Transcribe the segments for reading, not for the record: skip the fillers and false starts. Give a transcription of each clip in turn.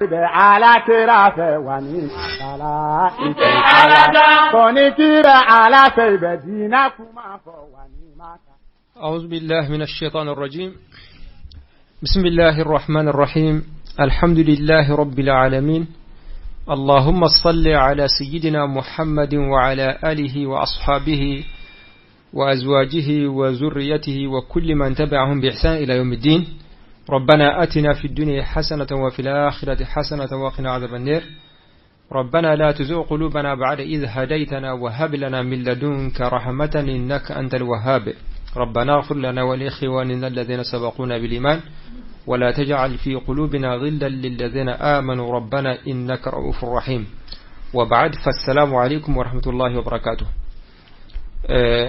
Bɛ ala kira fɛ wa ni ala i tɛ ala dɔn ko ni kira ala fɛ i bɛ diinɛ kuma fɔ wa ni ma أعوذ بالله من الشيطان الرجيم. بسم الله الرحمن الرحيم. الحمد لله رب العالمين. اللهم صل على سيدنا محمد وعلى آله وأصحابه وأزواجه وذريته وكل من تبعهم بإحسان إلى يوم الدين. ربنا آتنا في الدنيا حسنة وفي الآخرة حسنة وقنا عذاب النار. ربنا لا تزغ قلوبنا بعد إذ هديتنا وهب لنا من لدنك رحمة إنك أنت الوهاب. ربنا اغفر لنا ولإخواننا الذين سبقونا بالإيمان ولا تجعل في قلوبنا غلا للذين آمنوا ربنا إنك رؤوف رحيم. وبعد، فالسلام عليكم ورحمة الله وبركاته.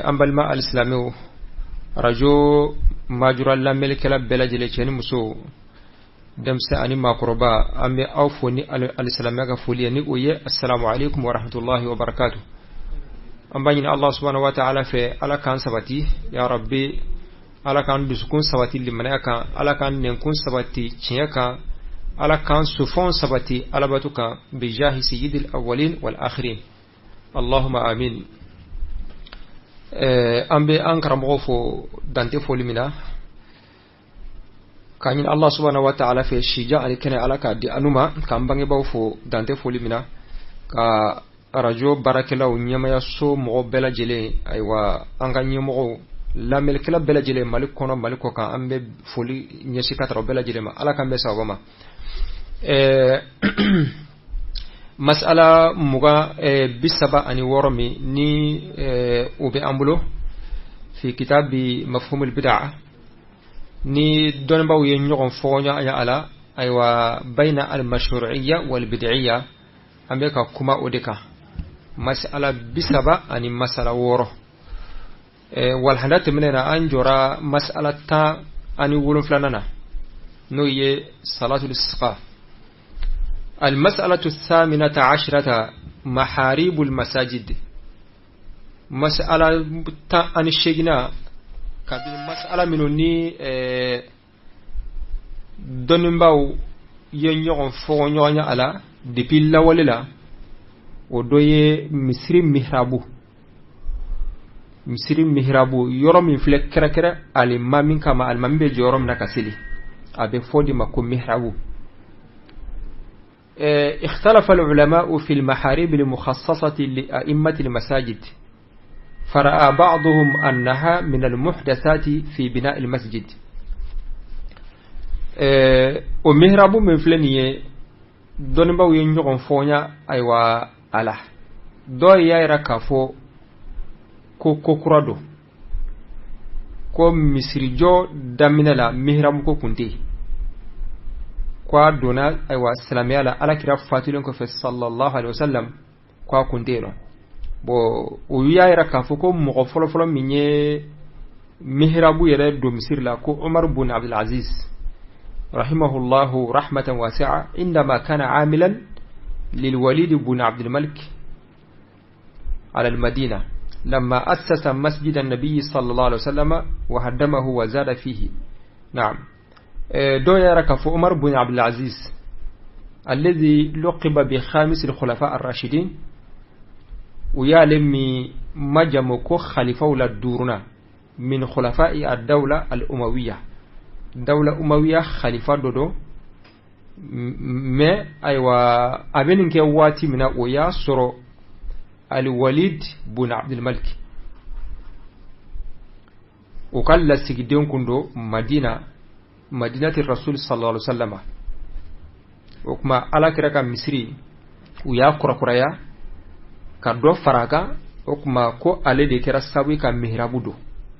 An balima alisilamɛw, radio Mahjoura lamɛnlikɛla bɛɛ lajɛlen, cɛ ni muso, denmisɛn ani maakɔrɔba, an bɛ aw fo ni alisilamɛya ka foli ye, ni o ye assalamu alaikum warahmatullahi wabarakatuh. An b'a ɲini Allah subhanahu wa ta'ala fɛ, Ala k'an sabati ya Rabbi, Ala k'an dusukun sabati limanaya kan, Ala k'an nɛnkun sabati tiɲɛ kan, Ala k'an sofɔn sabati alabatu kan, bijahi sayyidil awwalin wal akhirin, allahumma amin. An bɛ an karamɔgɔ fo dante foli min na, k'a ɲini Allah subhanahu wa ta'ala fɛ, sija ani kɛnɛ Ala k'a di anu ma, k'an bangebaw fo dante foli min na, ka arajo baarakɛlaw, ɲɛmayaso mɔgɔ bɛɛ lajɛlen, ayiwa an ka ɲɛmɔgɔw, lamɛnlikɛla bɛɛ lajɛlen Mali kɔnɔ, Mali kɔ kan, an bɛ foli ɲɛsin ka taga bɛɛ lajɛlen ma. Ala k'an bɛn sababa ma. Masala 36 min ni o bɛ an bolo fi kitabi mafhumul bid'a, ni dɔnnibaw ye ɲɔgɔn fɔ ɲɔgɔn a la, ayiwa bayna al mashru'iyya wal bid'iyya, an bɛ ka kuma o de kan, masala 30 ani masala 6. Walhada tɛmɛnen na, an jɔra masala 17nan na, n'o ye salatul istisqa. المسألة 18 محاريب المساجد. مسألة 18nan, kabini masala minnu ni dɔnnibaw ye ɲɔgɔn fɔ ɲɔgɔn ye a la depuis lawale la, o dɔ ye misiri mihrabu. Misiri mihrabu, yɔrɔ min filɛ kɛrɛkɛrɛ alimami kama, alimami bɛ jɔ yɔrɔ min na ka seli, a bɛ fɔ de ma ko mihrabu. اختلف العلماء في المحاريب المخصصة لأئمة المساجد، فرأى بعضهم أنها من المحدثات في بناء المسجد. O mihrabu min filɛ nin ye, dɔnnibaw ye ɲɔgɔn fɔɲa ayiwa a la. Dɔw y'a yira k'a fɔ ko ko kura don, ko misirijɔ daminɛ la mihrabu ko kun tɛ yen, ko a donna ayiwa silamɛya la Alakira fatulen kɔfɛ sallallahu alaihi wasallam, ko a kun tɛ yen nɔ. Bon, o y'a yira k'a fɔ ko mɔgɔ fɔlɔfɔlɔ min ye mihrabu yɛrɛ don misiri la, ko Umar bun Abdul Aziz rahimahullahu rahmatan wasi'a, indama kana amilan للوليد بن عبد الملك على المدينة، لما أسس مسجد النبي صلى الله عليه وسلم وهدمه وزاد فيه. نعم، dɔw yɛrɛ k'a fɔ Umar bun Abdul Aziz الذي لقب بخامس الخلفاء الراشدين، u y'ale min majamu ko khalifaw la duurunan من خلفاء الدولة الأموية, dawla umawiya khalifa dɔ don. Mais ayiwa, a bɛ nin kɛ waati min na, o y'a sɔrɔ Alwalid bun Abdulmalik, o ka lasigiden kun don Madina, madinati Rasul sallallahu alaihi wasallam. O kuma Ala kira ka misiri u y'a kurakuraya ka dɔ fara a kan. O kuma ko ale de kɛra sababu ka mihrabu don,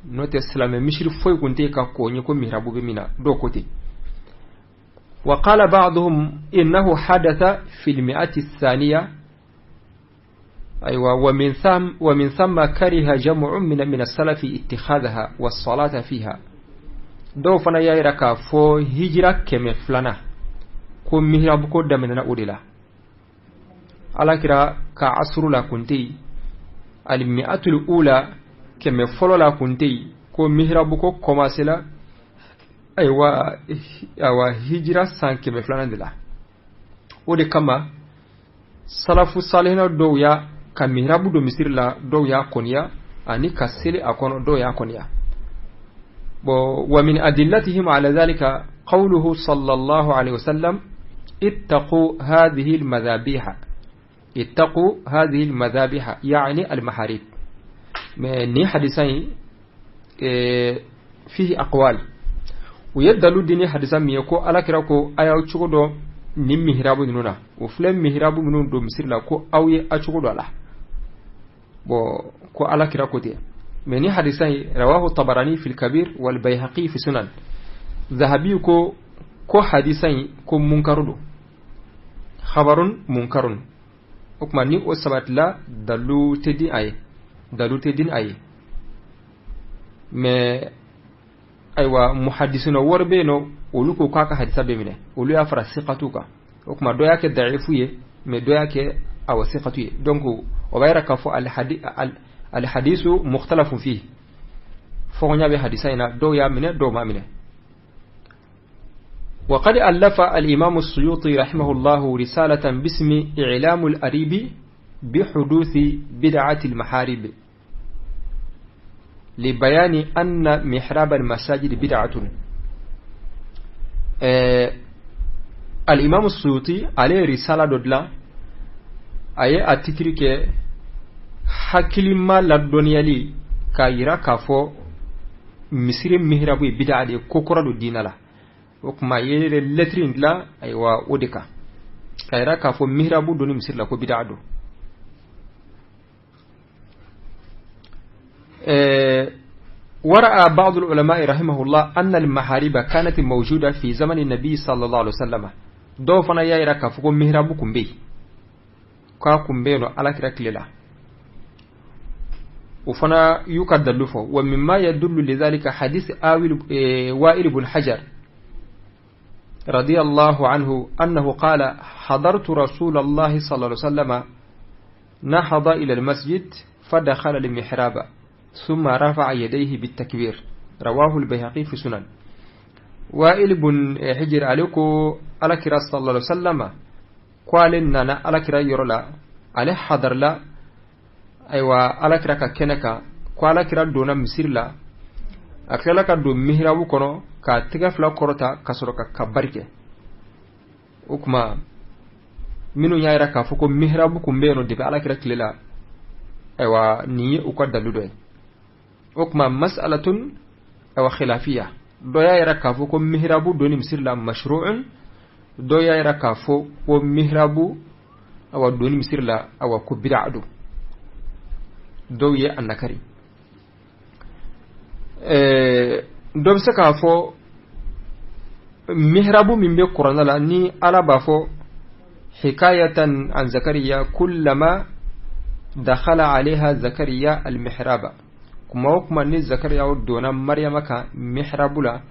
n'o tɛ silamɛ misiri foyi kun tɛ ka k'o ɲɛ ko mihrabu bɛ min na, dɔw ko ten. وقال بعضهم إنه حدث في المئة الثانية، أيوة، ومن ثم كره جمع من السلف اتخاذها والصلاة فيها. Dɔw fana y'a yira k'a fɔ hijira 200nan ko mihrabu ko daminɛna o de la, Alakira ka asuru la kun tɛ yen, almi'atul ula, 100 fɔlɔ la kun tɛ yen, ko mihrabu ko commencé la ayiwa hijira san 200nan de la. O de kama salafu salihina dɔw y'a ka mihrabu don misiri la, dɔw y'a kɔniya, ani ka seli a kɔnɔ, dɔw y'a kɔniya. Bon, wa min adillatihim ala dhalika qawluhu sallallahu alayhi wa sallam ittaqu hadhihi almadhabiha, ittaqu hadhihi almadhabiha, yani almaharib. Mais ni hadisa in fihi aqwal. U ye dalu di ni hadisa min ye, ko Alakira ko a y'aw cogo dɔn ni mihrabu ninnu na, o filɛ mihrabu minnu don misiri la, ko aw ye a cogo dɔ a la. Bon, ko Alakira ko ten. Mais ni hadisa in, rawahu Tabarani fil Kabir wal Bayhaqi fi Sunan. Zahabi ko hadisa in ko munkaru don, khabarun munkarun. O tuma ni o sabatila, dalu tɛ di a ye, dalu tɛ di a ye. Mais ayiwa, muhadisuna wɛrɛ bɛ yen nɔ, olu ko k'a ka hadisa bɛ minɛ, olu y'a fara siqatu kan. O tuma dɔ y'a kɛ da'ifu ye, mais dɔ y'a kɛ awa siqatu ye. Donc o b'a yira k'a fɔ alhadisu mukhtalafun fihi, fɔkɔnya bɛ hadisa in na, dɔw y'a minɛ, dɔw m'a minɛ. وقد ألف الإمام السيوطي رحمه الله رسالة باسم إعلام الأريب بحدوث بدعة المحارب لبيان أن محراب المساجد بدعة. الإمام السيوطي عليه رسالة دودلا أي أتترك hakilima ladɔnniyali k'a yira k'a fɔ misiri mihrabu ye bida de ye, ko kura don diinɛ la. O tuma a ye lɛtiri in dilan ayiwa o de kan, k'a yira k'a fɔ mihrabu donni misiri la ko bida don. ورأى بعض العلماء رحمه الله أن المحاريب كانت موجودة في زمن النبي صلى الله عليه وسلم. dɔw fana y'a yira k'a fɔ ko mihrabu kun bɛ yen, k'a kun bɛ yen nɔ Alakira tile la. O fana y'u ka dalilu fɔ. Wa mimma yadullu lidhalika hadith awil Wa'il ibn Hajar radiyallahu anhu annahu qala hadartu rasulallahi sallallahu alaihi wasallam nahada ila almasjid fadakhala almihraba thumma rafa'a yadayhi bitakbir, rawahu albayhaqi fi Sunan. Wa'il ibn Hijr ale ko Alakira sallallahu alaihi wasallam ko ale nana Alakira yɔrɔ la, ale hadarla ayiwa Alakira ka kɛnɛ kan, ko Alakira donna misiri la, a tilala ka don mihrabu kɔnɔ k'a tɛgɛ fila kɔrɔta ka sɔrɔ ka kabari kɛ. O tuma minnu y'a yira k'a fɔ ko mihrabu kun bɛ yen nɔ depuis Alakira tile la, ayiwa nin ye u ka dalu dɔ ye. O tuma mas'alatun ayiwa khilafiya, dɔ y'a yira k'a fɔ ko mihrabu donni misiri la mashru'un, dɔ y'a yira k'a fɔ ko mihrabu awa donni misiri la awa ko bid'a don, dɔw ye a nakari. Dɔ bɛ se k'a fɔ mihrabu min bɛ kuranɛ la, ni Ala b'a fɔ hikayatan an Zakariya kullama dakhala alayha Zakariya almihraba, kuma o kuma ni Zakariya donna Mariyama kan mihrabu la,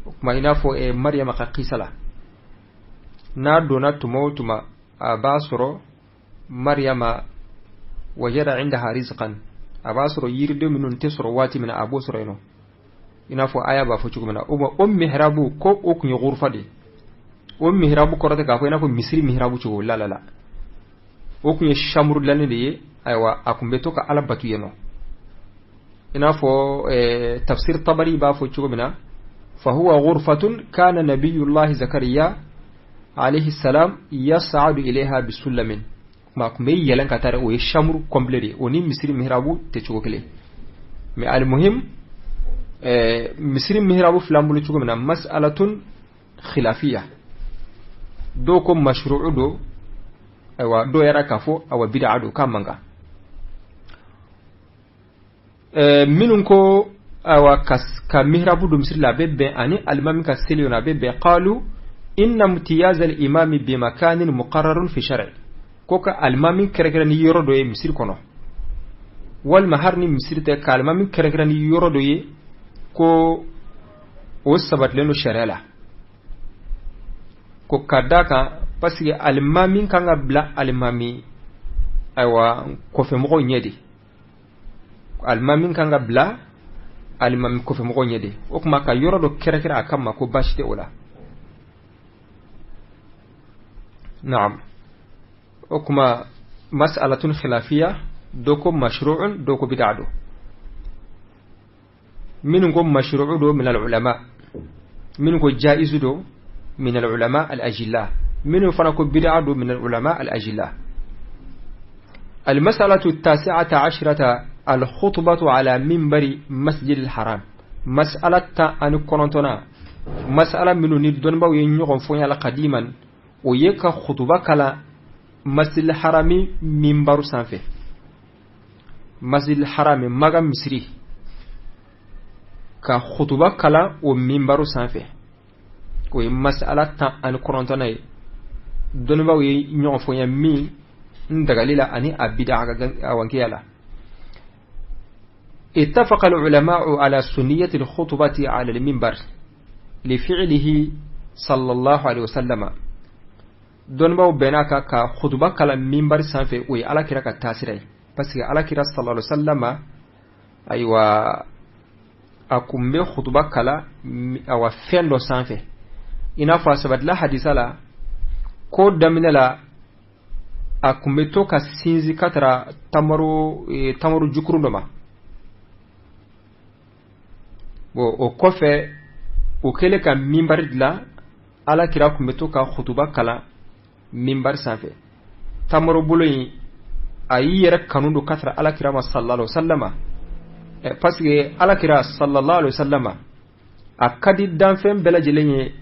o kuma i n'a fɔ Mariyama ka kisa la, n'a donna tuma o tuma a b'a sɔrɔ Mariyama wajada indaha rizqan, a b'a sɔrɔ yiriden minnu tɛ sɔrɔ waati min na a b'o sɔrɔ yen nɔ, i n'a fɔ aya b'a fɔ cogo min na. O mihrabu ko o kun ye ghurfa de ye. O mihrabu kɔrɔ tɛ k'a fɔ i n'a fɔ misiri mihrabu cogo la la la, o kun ye chambre dilannen de ye. Ayiwa a kun bɛ to ka Ala batu yen nɔ, i n'a fɔ tafsir Tabari b'a fɔ cogo min na, fa huwa ghurfatun kana nabiyullahi Zakariya alayhi salam yas'adu ilayha bisullamin. Ma kun bɛ yɛlɛn ka taa dɛ, o ye chambre complet de ye, o ni misiri mihrabu tɛ cogo kelen. Mais almuhim misiri mihrabu filan bolo cogo min na, mas'alatun khilafiya, dɔw ko mashru'u don, ayiwa dɔw yɛrɛ k'a fɔ awa bid'a don k'a man kan. Minnu ko ayiwa ka mihrabu don misiri la a bɛ bɛn ani alimami ka seli a bɛ bɛn, qalu inna imtiyaz al-imami bi makanin muqarrarun fi shar'i, ko ka alimami kɛrɛnkɛrɛn ni yɔrɔ dɔ ye misiri kɔnɔ, walima hali ni misiri tɛ, ka alimami kɛrɛnkɛrɛn ni yɔrɔ dɔ ye, ko o sabatilen don sariya la, ko ka d'a kan parce que alimami kan ka bila alimami ayiwa kɔfɛmɔgɔw ɲɛ de, alimami kan ka bila alimami kɔfɛmɔgɔw ɲɛ de. O tuma ka yɔrɔ dɔ kɛrɛnkɛrɛn a kama ko baasi tɛ o la. Naam, o kuma mas'alatun khilafiya, dɔ ko mashru'un, dɔ ko bid'a. Do minnu ko mashru'u do min al-ulama, minnu ko jaizu do min al-ulama al-ajilla, minnu fana ko bid'a do min al-ulama al-ajilla. المسألة التاسعة عشرة: الخطبة على منبر مسجد الحرام. مسألة 19, masala minnu ni dɔnnibaw ye ɲɔgɔn fɔ la qadiman, o ye ka khutuba kala Masjid Harami minbaru sanfɛ. Masjid Harami, Maga misiri, ka khutuba kala o minbaru sanfɛ, o ye masala 19nan ye, dɔnnibaw ye ɲɔgɔn fɔ min n dagali la ani a bida a wankiya la. اتفق العلماء على سنية الخطبة على المنبر لفعله صلى الله عليه وسلم. Dɔnnibaw bɛnna ka ka khutuba kalan minbari sanfɛ, o ye Ala kira ka taasira ye, parce que Ala kira صلى الله عليه وسلم, ayiwa, a kun bɛ khutuba kala awa fɛn dɔ sanfɛ, i n'a fɔ a sabatila hadisa la ko daminɛ la, a kun bɛ to ka sinsin ka tara tamaro tamaro jukuru dɔ ma. Bon, o kɔfɛ, o kɛlen ka minbari dilan, Ala kira kun bɛ to ka khutuba kalan minbari sanfɛ. Tamaro bolo in, a y'i yɛrɛ kanu don ka tara Ala kira ma صلى الله عليه وسلم, parce que Ala kira صلى الله عليه وسلم a ka di danfɛn bɛɛ lajɛlen ye,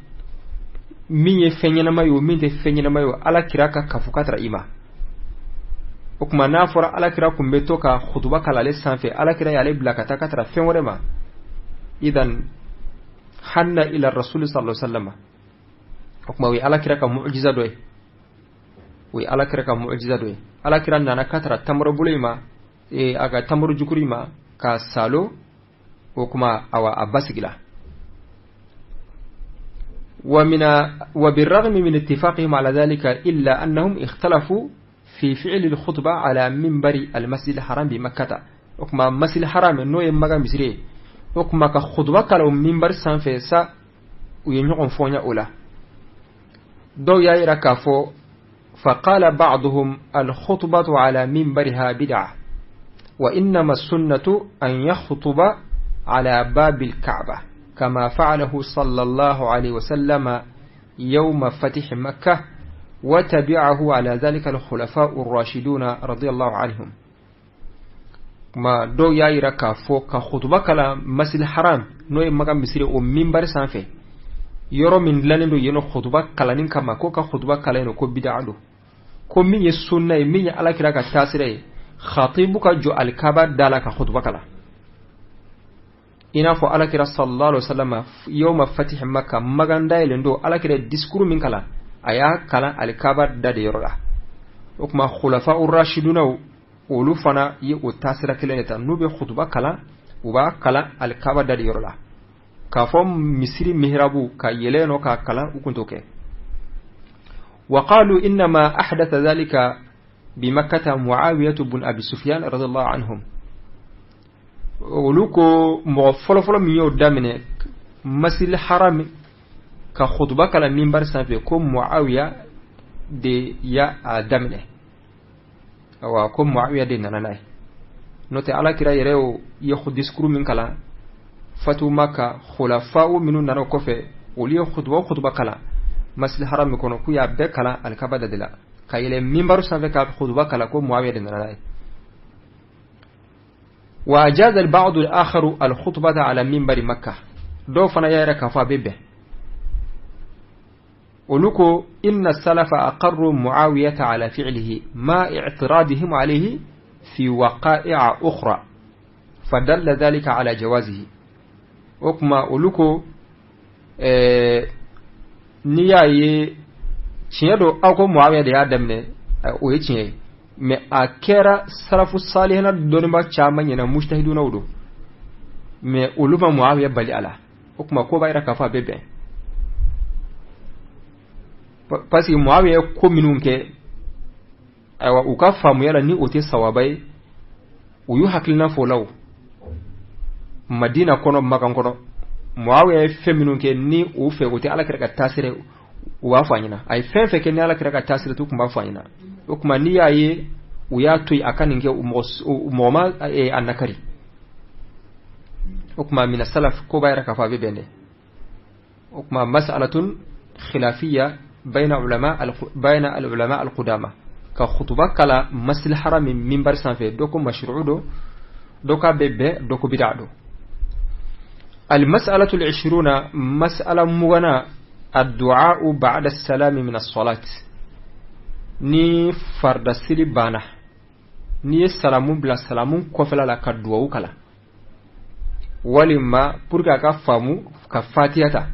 min ye fɛn ɲɛnama ye o, min tɛ fɛn ɲɛnama ye o, Ala kira ka kafu ka tara i ma. O tuma, n'a fɔra Ala kira kun bɛ to ka khutuba kalan ale sanfɛ, Ala kira y'ale bila ka taa ka tara fɛn wɛrɛ ma, إذن حن إلى الرسول صلى الله عليه وسلم. O tuma, o ye Ala kira ka mu'jiza dɔ ye, o ye Ala kira ka mu'jiza dɔ ye. Ala kira nana ka tara tamaro bolo in ma, a ka tamaro jukuru in ma ka salo. O kuma, awa, a basigila. ومن وبالرغم من اتفاقهم على ذلك، إلا أنهم اختلفوا في فعل الخطبة على منبر المسجد الحرام بمكة. وكما مسجد الحرام n'o ye Maga misiri, o kuma ka khutuba kala o minbari sanfɛ sa, u ye ɲɔgɔn fɔɲa o la. Dɔw y'a yira k'a fɔ: فقال بعضهم: الخطبة على منبرها بدعة، وإنما السنة أن يخطب على باب الكعبة كما فعله صلى الله عليه وسلم يوم فتح مكة، وتبعه على ذلك الخلفاء الراشدون رضي الله عنهم. Ma dɔw y'a yira k'a fɔ ka khutuba kala Masjid Haram, n'o ye Maga misiri, o minbari sanfɛ, yɔrɔ min dilannen don yen khutuba kalanni kama, ko ka khutuba kalan yen, ko bid'a don. Ko min ye sunna ye, min ye Alakira ka taasira ye, khatibu ka jɔ Alikaba da la ka khutuba kalan, i n'a fɔ Alakira صلى الله عليه وسلم يوم فتح مكة, Magan dayɛlɛn don, Alakira discours min kalan, a y'a kalan Alikaba da de yɔrɔ la. O tuma, khulafa urashidunaw, olu fana ye o taasira kelen de ta. N'u bɛ khutuba kalan, u b'a kalan Alikaba da de yɔrɔ la. K'a fɔ misiri mihrabu ka yɛlɛ nɔ k'a kalan, u kun t'o kɛ. وقالوا إنما أحدث ذلك بمكة معاوية بن أبي سفيان رضي الله عنهم. Olu ko mɔgɔ fɔlɔfɔlɔ min y'o daminɛ Masjid Haram ka khutuba kalan minbari sanfɛ, ko Muawiya de ya a daminɛ. Awa, ko Muawiya de nana n'a ye. N'o tɛ, Alakira yɛrɛ y'o ye discours min kalan fatu Maka, khulafa'u minnu nana o kɔfɛ, olu ye khutuba o khutuba kalan Masjid Haram kɔnɔ, k'u y'a bɛɛ kalan Alikaba da de la. Ka yɛlɛ minbaru sanfɛ ka khutuba kalan, ko Muawiya de nana n'a ye. وأجاز البعض الآخر الخطبة على منبر مكة. Dɔw fana y'a yɛrɛ k'a fɔ a bɛ bɛn. Olu ko إن السلف أقروا معاوية على فعله مع اعتراضهم عليه في وقائع أخرى، فدل ذلك على جوازه. O kuma, olu ko n'i y'a ye tiɲɛ don, aw ko Muawiya de y'a daminɛ, o ye tiɲɛ ye, mais a kɛra salafu salihina dɔnniba caman ɲɛna, mujtahidunaw don, mais olu ma Muawiya bali a la. O kuma, ko b'a yira k'a fɔ a bɛ bɛn, parce que Muawiya ye ko minnu kɛ, ayiwa, u ka faamuya la, ni o tɛ sawaba ye, u y'u hakilina fɔ o la. O Madina kɔnɔ, Makan kɔnɔ, Muawiya ye fɛn minnu kɛ, ni o fɛ o tɛ Ala kɛra ka taasira, U b'a fɔ a ɲɛna, a ye fɛn fɛn kɛ ni Ala kira ka taasira tɛ, u tun b'a fɔ a ɲɛna. O tuma, n'i y'a ye u y'a to yen a ka nin kɛ, mɔgɔ ma a nakari. O tuma, mina salaf, ko b'a yɛrɛ k'a fɔ a bɛ bɛn dɛ. O tuma, mas'alatun khilafiyya bayna al ulama al qudama, ka khutuba kala Masjid Harami minbar sanfɛ, dɔ ko mashru'u do, dɔ k'a bɛ bɛn, dɔ ko bid'a do. المسألة العشرون، مسألة 20، الدعاء بعد السلام من الصلاة. Ni farda sili banna, n'i ye salamu bila, salamu kɔfɛla la ka duwawu kalan, walima pour que a ka faamu ka fatiya ta.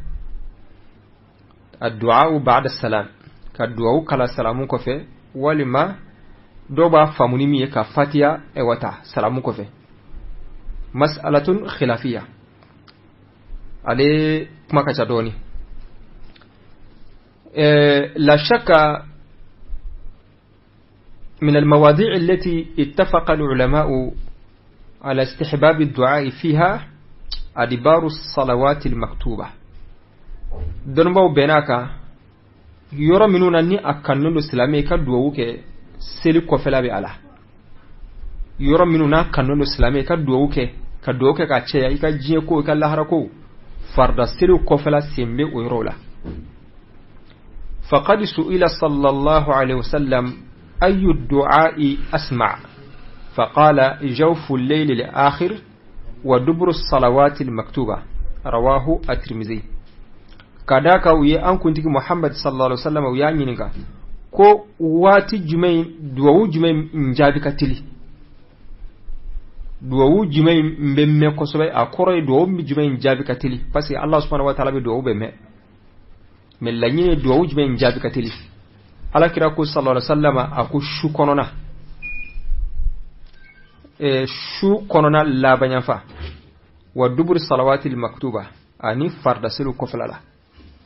الدعاء بعد السلام, ka duwawu kala salamu kɔfɛ, walima dɔw b'a faamu ni min ye ka fatiya ɛwata salamu kɔfɛ. مسألة خلافية, ale kuma ka ca dɔɔni. لا شك من المواضيع التي اتفق العلماء على استحباب الدعاء فيها أدبار الصلوات المكتوبة. Dɔnnibaw bɛn'a kan, yɔrɔ minnu na ni a kanu don silamɛ ka duwawu kɛ, seli kɔfɛla bɛ a la. Yɔrɔ minnu n'a kanu don silamɛ ka duwawu kɛ, ka duwawu kɛ ka caya, i ka diɲɛ ko, i ka lahara ko, farida seliw kɔfɛla sen bɛ o yɔrɔw la. فقد سئل صلى الله عليه وسلم: أي الدعاء أسمع؟ فقال: جوف الليل الآخر ودبر الصلوات المكتوبة. رواه الترمذي. Ka d'a kan, u ye an kuntigi Muhammad صلى الله عليه وسلم, u y'a ɲininka ko waati jumɛn, duwawu jumɛn n jaabi ka teli, duwawu jumɛn n bɛ mɛn kosɛbɛ? A kɔrɔ ye duwawu jumɛn jaabi ka teli, parce que Allah سبحانه وتعالى bɛ duwawu bɛɛ mɛn, mais laɲini ye duwawu jumɛn jaabi ka teli. Ala kira ko صلى الله عليه وسلم, a ko su kɔnɔna, su kɔnɔna labanyanfa, ودبر الصلوات المكتوبة, ani fardaseliw kɔfɛla la.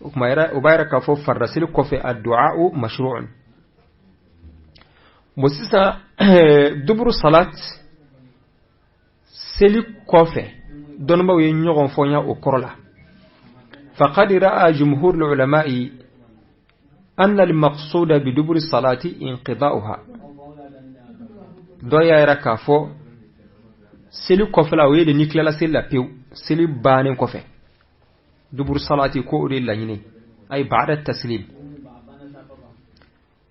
O kuma yɛrɛ, o b'a yɛrɛ k'a fɔ fardaseli kɔfɛ, الدعاء مشروع. Bon, sisan دبر الصلاة, seli kɔfɛ, dɔnnibaw ye ɲɔgɔn fɔnya o kɔrɔ la. فقد رأى جمهور العلماء أن المقصود بدبر الصلاة انقضاؤها. Dɔ y'a yira k'a fɔ seli kɔfɛla, o ye de n'i tilala seli la pewu, seli bannen kɔfɛ, دبر الصلاة ko o de laɲini, أي بعد التسليم.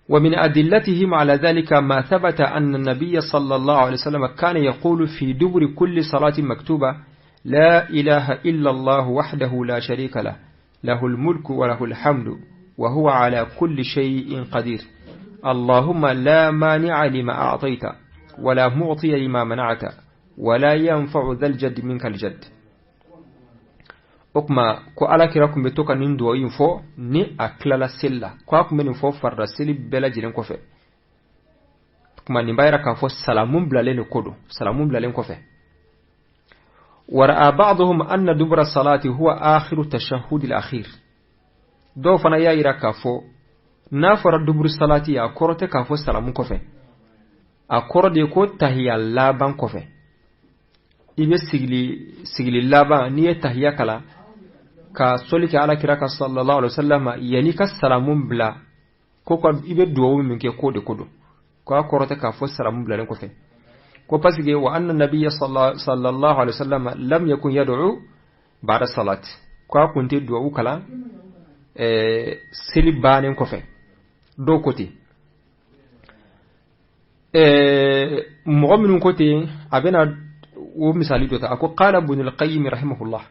ومن أدلتهم على ذلك ما ثبت أن النبي صلى الله عليه وسلم كان يقول في دبر كل صلاة مكتوبة: لا إله إلا الله وحده لا شريك له، له الملك وله الحمد وهو على كل شيء قدير، اللهم لا مانع لما أعطيت ولا معطي لما منعت ولا ينفع ذا الجد منك الجد. O kuma ko Ala kira kun bɛ to ka nin duwawu in fɔ ni a tilala seli la, ko a kun bɛ nin fɔ farida seli bɛɛ lajɛlen kɔfɛ. Kuma nin b'a yira k'a fɔ salamu bilalen de ko don, salamu bilalen kɔfɛ. ورأى بعضهم أن دبر الصلاة هو آخر التشهد الأخير. Dɔw fana y'a yira k'a fɔ n'a fɔra دبر الصلاة, a kɔrɔ tɛ k'a fɔ salamu kɔfɛ, a kɔrɔ de ye ko tahiya laban kɔfɛ. I bɛ sigili, sigili laban, n'i ye tahiya kalan ka sɔli kɛ Ala kira ka صلى الله عليه وسلم, yanni ka salamu bila, ko ka i bɛ duwawu min kɛ, k'o de ko don, ko a kɔrɔ tɛ k'a fɔ salamu bilalen kɔfɛ, ko parce que وأن النبي صلى الله عليه وسلم لم يكن يدعو بعد الصلاة, ko a kun tɛ duwawu kalan seli bannen kɔfɛ. Dɔw ko ten. Mɔgɔ minnu ko ten, a bɛna o misali dɔ ta. A ko: قال ابن القيم رحمه الله: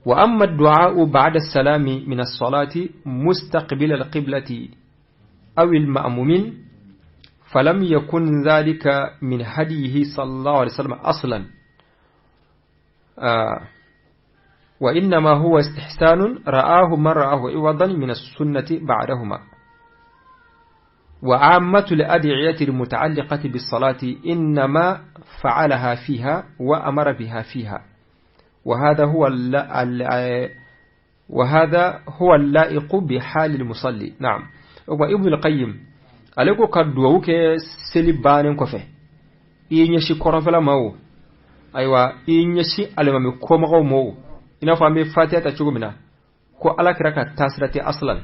وأما الدعاء بعد السلام من الصلاة مستقبل القبلة أو المأمومين فلم يكن ذلك من هديه صلى الله عليه وسلم أصلا، وإنما هو استحسان رآه من رآه عوضا من السنة بعدهما. وعامة الأدعية المتعلقة بالصلاة إنما فعلها فيها وأمر بها فيها، وهذا هو اللائق بحال المصلي. نعم. وابن القيم ale ko ka duwawu kɛ seli bannen kɔfɛ, i ye ɲɛsin kɔrɔnfɛla ma o, ayiwa, i ye ɲɛsin alimami kɔmɔgɔw ma o, i n'a fɔ an bɛ fatiya ta cogo min na, ko Ala kira ka taasira tɛ أصلا.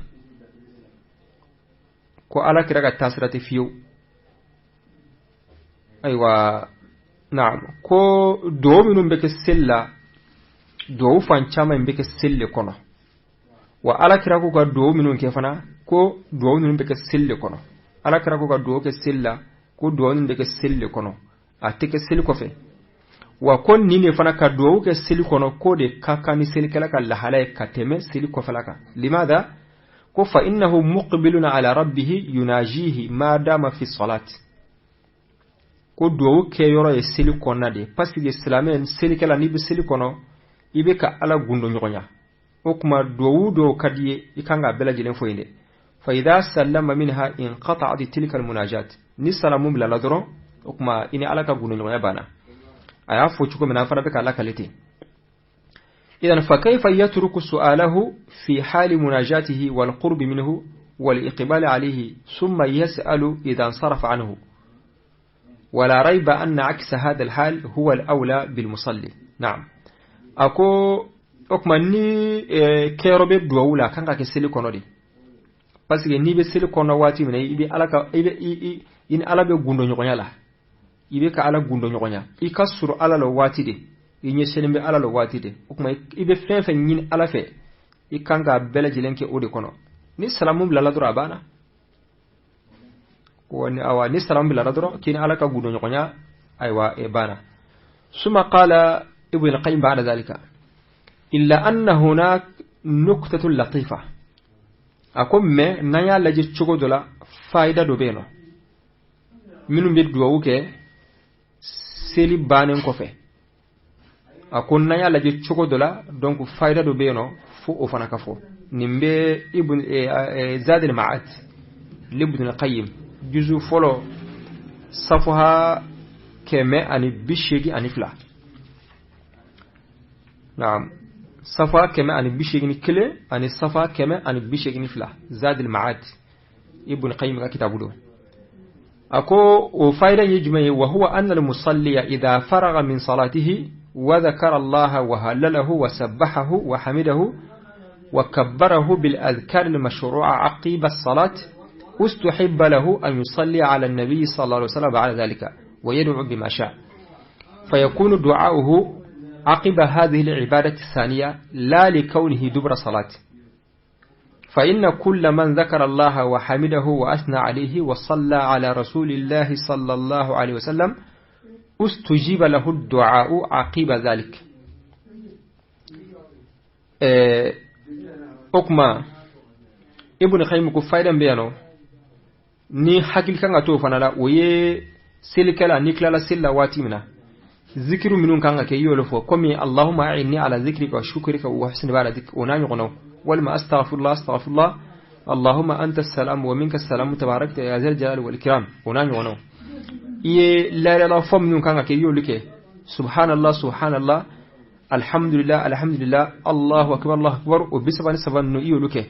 Ko ala kira ka taasira tɛ fiyewu. Ayiwa, naam, ko duwawu minnu bɛ kɛ seli la, duwawu fan caman in bɛ kɛ seli de kɔnɔ. Wa ala kira ko ka duwawu minnu kɛ fana, ko duwawu ninnu bɛ kɛ seli de kɔnɔ. Ala kira ko ka duwawu kɛ seli la, ko duwawu ninnu bɛ kɛ seli de kɔnɔ, a tɛ kɛ seli kɔfɛ. Wa ko nin de fana, ka duwawu kɛ seli kɔnɔ, k'o de ka kan ni selikɛla ka lahala ye ka tɛmɛ seli kɔfɛla kan. Limada? Ko fa innahu muqbilun ala rabbihi yunajihi ma dama fi salat. Ko duwawu kɛ yɔrɔ ye seli kɔnɔna de, parce que silamɛ selikɛla, n'i bɛ seli kɔnɔ, i bɛ ka Ala gundo ɲɔgɔnya. O kuma duwawu dɔw ka di ye, i kan k'a bɛɛ lajɛlen fɔ yen dɛ. Fa idha sallama minha inqata'at tilka almunajat. Ni salamu bilala dɔrɔn, o kuma i ni Ala ka gundo ɲɔgɔnya banna. A y'a fɔ cogo min na, an fana bɛ k'a lakale ten. إذن فكيف يترك سؤاله في حال مناجاته والقرب منه والإقبال عليه، ثم يسأل إذا انصرف عنه؟ ولا ريب أن عكس هذا الحال هو الأولى بالمصلي. نعم، أكو o kuma ni kɛyɔrɔ bɛ duwawu la, a kan ka kɛ seli kɔnɔ de, parce que n'i bɛ seli kɔnɔ waati min na, i bɛ Ala ka i bɛ i ni Ala bɛ gundo ɲɔgɔnya la, i bɛ ka Ala gundo ɲɔgɔnya, i ka surun Ala la waati de, i ɲɛsinnen bɛ Ala la waati de. O kuma i bɛ fɛn fɛn ɲini Ala fɛ, i kan k'a bɛɛ lajɛlen kɛ o de kɔnɔ. Ni salamu bilala dɔrɔn, a banna. Awa, ni salamu bilala dɔrɔn, k'i ni Ala ka gundo ɲɔgɔnya, ayiwa, e banna. ثم قال ابن القيم بعد ذلك: إلا أن هناك نكتة لطيفة. A ko mais n'an y'a lajɛ cogo dɔ la, fayida dɔ bɛ yen nɔ. Minnu bɛ duwawu kɛ seli bannen kɔfɛ, a ko n'an y'a lajɛ cogo dɔ la, donc fayida dɔ bɛ yen nɔ fo o fana ka fɔ. Nin bɛ Ibn Zadil Ma'ad libn al-Qayyim, juzu fɔlɔ, safuha 182. Naam, safa 181 ani safa 182, Zadil Ma'ad, Ibn Qayyim ka kitabu don. A ko o fayida ye jumɛn ye? وهو أن المصلي إذا فرغ من صلاته وذكر الله وهلله وسبحه وحمده وكبره بالأذكار المشروعة عقب الصلاة، استحب له أن يصلي على النبي صلى الله عليه وسلم بعد ذلك ويدعو بما شاء، فيكون دعاؤه عقب هذه العبادة الثانية لا لكونه دبر صلاة، فإن كل من ذكر الله وحمده وأثنى عليه وصلى على رسول الله صلى الله عليه وسلم استجيب له الدعاء عقب ذلك. O kuma Ibn Qayyim ko fayida bɛ yan nɔ ni hakili kan ka t'o fana la. O ye selikɛla, n'i tilala seli la waati min na, zikiru minnu kan ka kɛ, i y'olu fɔ, komi اللهم أعني على ذكرك وشكرك وحسن عبادتك, o n'a ɲɔgɔnnaw, walima أستغفر الله أستغفر الله اللهم أنت السلام ومنك السلام تباركت يا ذا الجلال والإكرام, o n'a ɲɔgɔnnaw. I ye layilala fɔ minnu kan ka kɛ, i y'olu kɛ, سبحان الله سبحان الله، الحمد لله الحمد لله، الله أكبر الله أكبر, o 33 ninnu, i y'olu kɛ.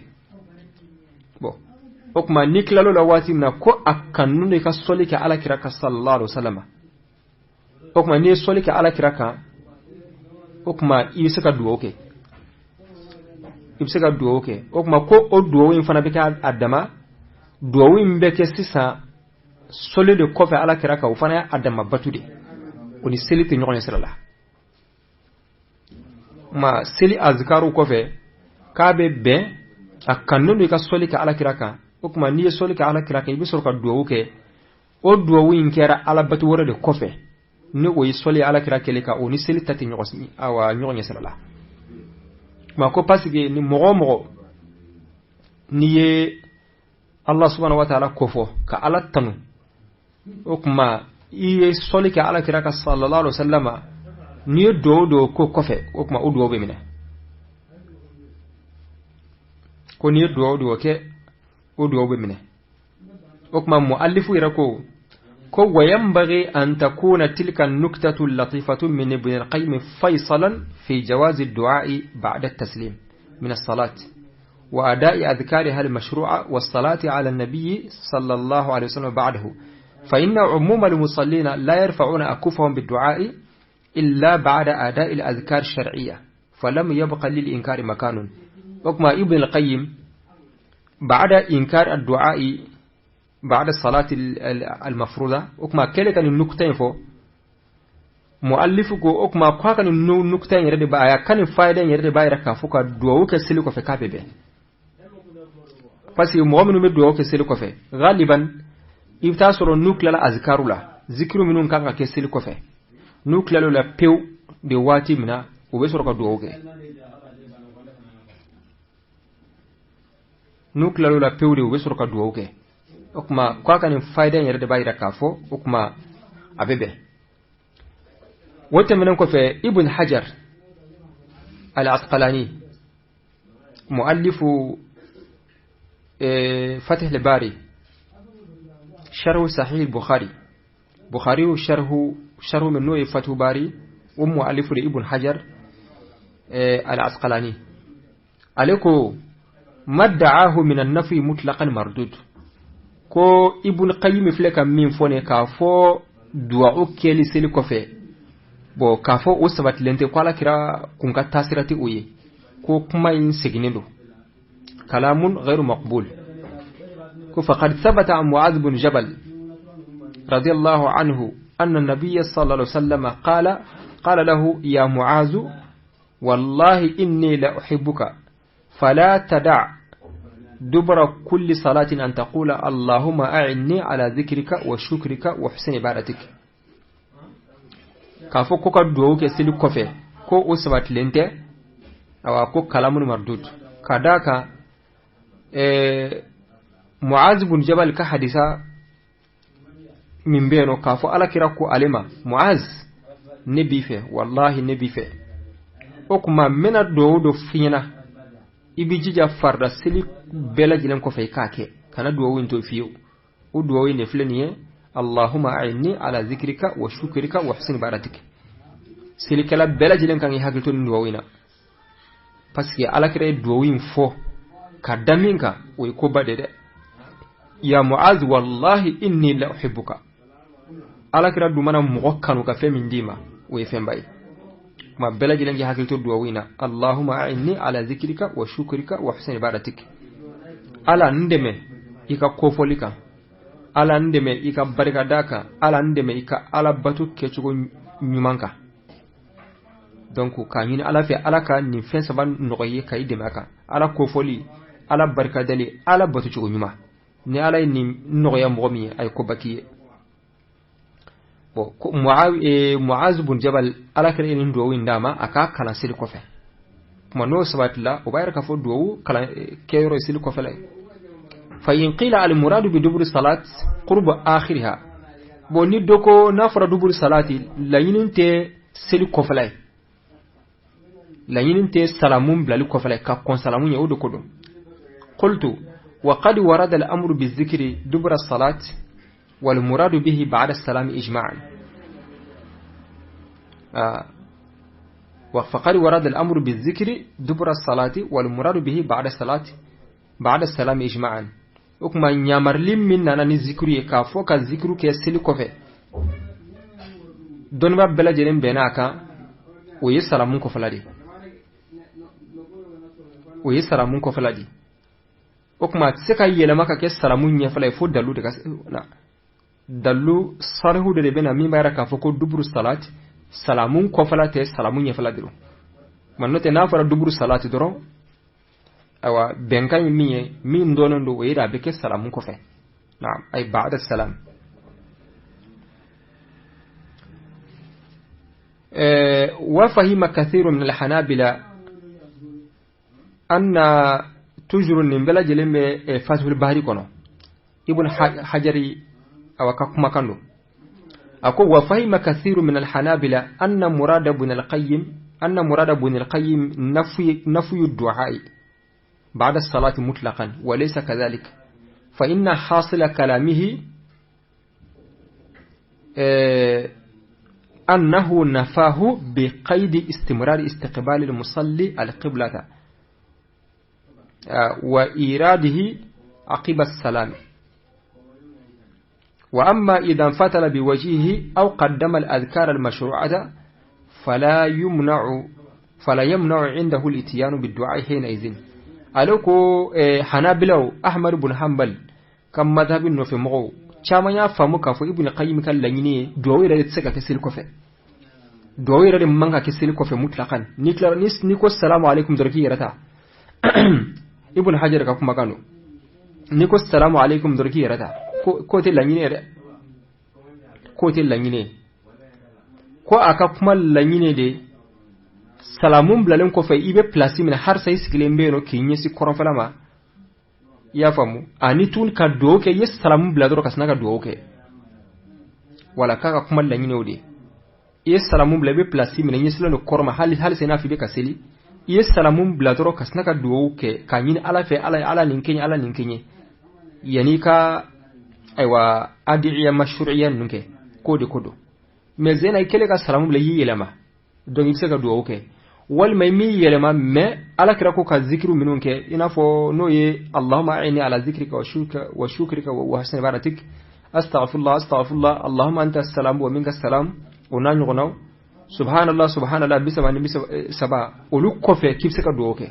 Bon, o tuma n'i tilal'o la waati min na, ko a kanu i ka sɔli kɛ ala kira kan صلى الله عليه وسلم. O tuma n'i ye sɔli kɛ ala kira kan, o tuma i bɛ se ka dugawu kɛ, i bɛ se ka dugawu kɛ. O tuma ko o dugawu in fana bɛ kɛ a dama dugawu in bɛ kɛ sisan sɔli de kɔfɛ ala kira kan, o fana ye a dama batu de, o ni seli tɛ ɲɔgɔn ye sira la. Ma seli azikaru kɔfɛ, k'a bɛ bɛn a kanu don i ka sɔli kɛ ala kira kan. O tuma n'i ye sɔli kɛ ala kira kan, i bɛ sɔrɔ ka dugawu kɛ. O dugawu in kɛra ala batu wɛrɛ de kɔfɛ, ni o ye sɔli ala kira kɛlɛ kan, o ni seli ta tɛ ɲɔgɔn, awa, ɲɔgɔn ɲɛ sira la. Ma ko parce que ni mɔgɔ o mɔgɔ n'i ye Allah سبحانه وتعالى kofɔ ka Ala tanu, o kuma i ye sɔli kɛ ala kira kan صلى الله عليه وسلم, n'i ye duwawu dɔw ko kɔfɛ, o kuma o duwawu bɛ minɛ. Ko n'i ye duwawu dɔw kɛ, o duwawu bɛ minɛ. O kuma muallifu yɛrɛ ko وينبغي أن تكون تلك النكتة اللطيفة من ابن القيم فيصلا في جواز الدعاء بعد التسليم من الصلاة وأداء أذكارها المشروعة والصلاة على النبي صلى الله عليه وسلم بعده، فإن عموم المصلين لا يرفعون أكفهم بالدعاء إلا بعد أداء الأذكار الشرعية، فلم يبق للإنكار مكان. وكما ابن القيم بعد إنكار الدعاء بعد الصلاة المفروضة. O kuma kɛlen ka nin nukta in fɔ, muallifu ko o kuma ko a ka nin nukta in yɛrɛ de ba a ka nin fayida in yɛrɛ de b'a yira k'a fɔ ka duwawu kɛ seli kɔfɛ k'a bɛ bɛn, parce que mɔgɔ minnu bɛ duwawu kɛ seli kɔfɛ, galiban i bɛ taa sɔrɔ n'u tilala azikaru la, zikiru minnu kan ka kɛ seli kɔfɛ, n'u tilal'o la pewu de, waati min na u bɛ sɔrɔ ka duwawu kɛ. N'u tilal'o la pewu de, u bɛ sɔrɔ ka duwawu kɛ. O kuma k'a ka nin fayida in yɛrɛ de b'a yira k'a fɔ o kuma a bɛ bɛn. O tɛmɛnen kɔfɛ, Ibn Hajar al-Asqalani, muallifu Fath al-Bari, sharhu Sahih Bukhari, Bukhari sharhu min n'o ye Fath Bari, o muallifu de Ibn Hajar al-Asqalani, ale ko madda'ahu min an-nafi mutlaqan mardud. Ko Ibn Qayyim filɛ ka min fɔ ne k'a fɔ duwawu kɛli seli kɔfɛ, bon, k'a fɔ o sabatilen tɛ, ko Ala kira kun ka taasira tɛ o ye, ko kuma in seginnen don, kalamun ghairu maqbul. Ko faqad thabata an Mu'adh bin Jabal radiyallahu anhu anna nabiyya sallallahu alaihi wasallam qala lahu: ya Mu'adh, wallahi inni la uhibbuka, fala tada' دبر كل صلاة أن تقول: اللهم أعني على ذكرك وشكرك وحسن عبادتك. K'a fɔ ko ka duwawu kɛ seli kɔfɛ, ko o sabatilen tɛ, awa, ko kalamun mardud, ka d'a kan Muaz bun Jabal ka hadisa min bɛ yen nɔ, k'a fɔ Ala kira ko ale ma: Muaz, ne b'i fɛ, wallahi ne b'i fɛ, o kuma n bɛna duwawu dɔ f'i ɲɛna, i b'i jija farida seli bɛɛ lajɛlen kɔfɛ i k'a kɛ, kana duwawu in to fiyewu. O duwawu in de filɛ nin ye: Allahumma a'inni ala zikrika wa shukrika wa husni ibadatik. Selikɛla bɛɛ lajɛlen kan k'i hakili to nin duwawu in na, parce que Ala kira ye duwawu in fɔ ka da min kan, o ye koba de dɛ. Ya Muaz, wallahi inni la uhibbuka. Ala kira dun mana mɔgɔ kanu ka fɛn min d'i ma, o ye fɛnba ye. Kuma bɛɛ lajɛlen k'i hakili to duwawu in na: Allahumma a'inni ala zikrika wa shukrika wa husni ibadatik. Ala n dɛmɛ i ka kofɔli kan, Ala n dɛmɛ i ka barikada kan, Ala n dɛmɛ i ka Ala bato kɛcogo ɲuman kan. Donc k'a ɲini Ala fɛ, Ala ka nin fɛn saba nɔgɔya ye ka i dɛmɛ a kan: Ala kofɔli, Ala barikadali, Ala bato cogo ɲuman. Ni Ala ye nin nɔgɔya mɔgɔ min ye, a ye koba k'i ye. Bon, Muaz bun Jabal, Ala kɛra nin duwawu in d'a ma a k'a kalan seli kɔfɛ. Kuma n'o sabatila, o b'a yira k'a fɔ duwawu kalan kɛyɔrɔ ye seli kɔfɛla ye. Fa in qila al muradu bi duburi salat qurbu akhiriha. Bon, ni dɔ ko n'a fɔra duburi salati, laɲini tɛ seli kɔfɛla ye, laɲini tɛ salamu bilali kɔfɛla ye, ka kɔn salamu ɲɛ, o de ko don. Qultu wa qad warada al amru bizikri dubura salat wal muradu bihi ba'da salam ijma'an. فقد ورد الأمر بالذكر دبر الصلاة والمراد به بعد الصلاة بعد السلام إجماعا. O kuma ɲamarili min nana ni zikuru ye k'a fɔ ka zikiru kɛ seli kɔfɛ, dɔnniba bɛɛ lajɛlen bɛnna a kan, o ye salamu kɔfɛla de, o ye salamu kɔfɛla de. O kuma a tɛ se ka yɛlɛma ka kɛ salamu ɲɛfɛla ye fo dalu de ka na, dalu sarihu de bɛ na min b'a yira k'a fɔ ko duburu salat, salamu kɔfɛla tɛ, salamu ɲɛfɛla de don. Ma n'o tɛ, n'a fɔra duburu salati dɔrɔn, ayiwa, bɛnkan ye min ye, min dɔnnen don, o ye a bɛ kɛ salamu kɔfɛ. Naam, ay ba'da salam. Wa fahima kathiru min alhanabila anna toujours nin bɛɛ lajɛlen bɛ Fathul Bari kɔnɔ, Ibn Hajari awa ka kumakan don. A ko wa fahima kathiru min alhanabila anna murada ibn al-Qayyim nafyu du'a'i بعد الصلاة مطلقا، وليس كذلك، فإن حاصل كلامه أنه نفاه بقيد استمرار استقبال المصلي القبلة وإيراده عقب السلام. وأما إذا انفتل بوجهه أو قدم الأذكار المشروعة فلا يمنع عنده الاتيان بالدعاء حينئذ. Ale ko Hanabilaw, Ahmad bun Hanbal ka madhabi nɔfɛ mɔgɔw caman y'a faamu k'a fɔ Ibn Qayyim ka laɲini ye duwawu yɛrɛ de tɛ se ka kɛ seli kɔfɛ, duwawu yɛrɛ de man ka kɛ seli kɔfɛ mutlakan. N'i tilara, n'i ko salamu alaikum dɔrɔn, k'i yɛrɛ ta. Ibn Hajar ka kumakan don. N'i ko salamu alaikum dɔrɔn, k'i yɛrɛ ta, k'o tɛ laɲini ye dɛ, k'o tɛ laɲini ye. Ko a ka kuma laɲini de, salamu bilalen kɔfɛ, i bɛ pilasi min na, halisa i sigilen bɛ yen nɔ k'i ɲɛsin kɔrɔnfɛla ma, i y'a faamu, ani tuguni ka duwawu kɛ. I ye salamu bila dɔrɔn ka sina ka duwawu kɛ, wala k'a ka kuma laɲini o de. I ye salamu bila, i bɛ pilasi minɛ, ɲɛsilen don kɔrɔ ma, hali halisa i n'a fɔ i bɛ ka seli, i ye salamu bila dɔrɔn ka sina ka duwawu kɛ k'a ɲini Ala fɛ, Ala, Ala nin kɛɲɛ, Ala nin kɛɲɛ, yanni ka ayiwa adiya mashru'iya ninnu kɛ, k'o de ko don. Mais zena, i kɛlen ka salamu bila, i y'i yɛlɛma, donc i bɛ se ka duwawu kɛ, walima i m'i yɛlɛma, mais Ala kira ko ka zikiru minnu kɛ, i n'a fɔ n'o ye allahumma a'inni ala zikrika wa shukrika wa husni ibadatik, astaghfirullah, astaghfirullah, allahumma anta salam wa minka salam, o n'a ɲɔgɔnnaw, subhanallah, subhanallah 33, olu kɔfɛ k'i bɛ se ka duwawu kɛ.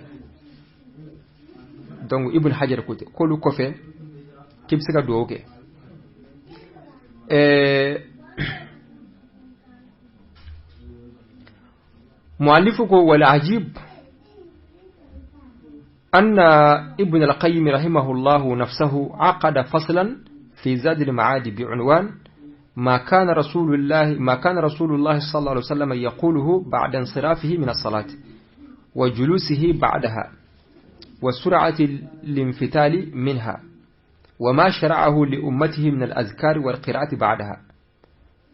Donc Ibn Hajar ko ten, k'olu kɔfɛ k'i bɛ se ka duwawu kɛ. Muallifu ko wal ajib anna Ibn al-Qayyim rahimahullahu nafsahu aqada faslan fi Zad al-Ma'ad bi'unwan ما كان رسول الله صلى الله عليه وسلم يقوله بعد انصرافه من الصلاة وجلوسه بعدها وسرعة الانفتال منها وما شرعه لأمته من الأذكار والقراءة بعدها.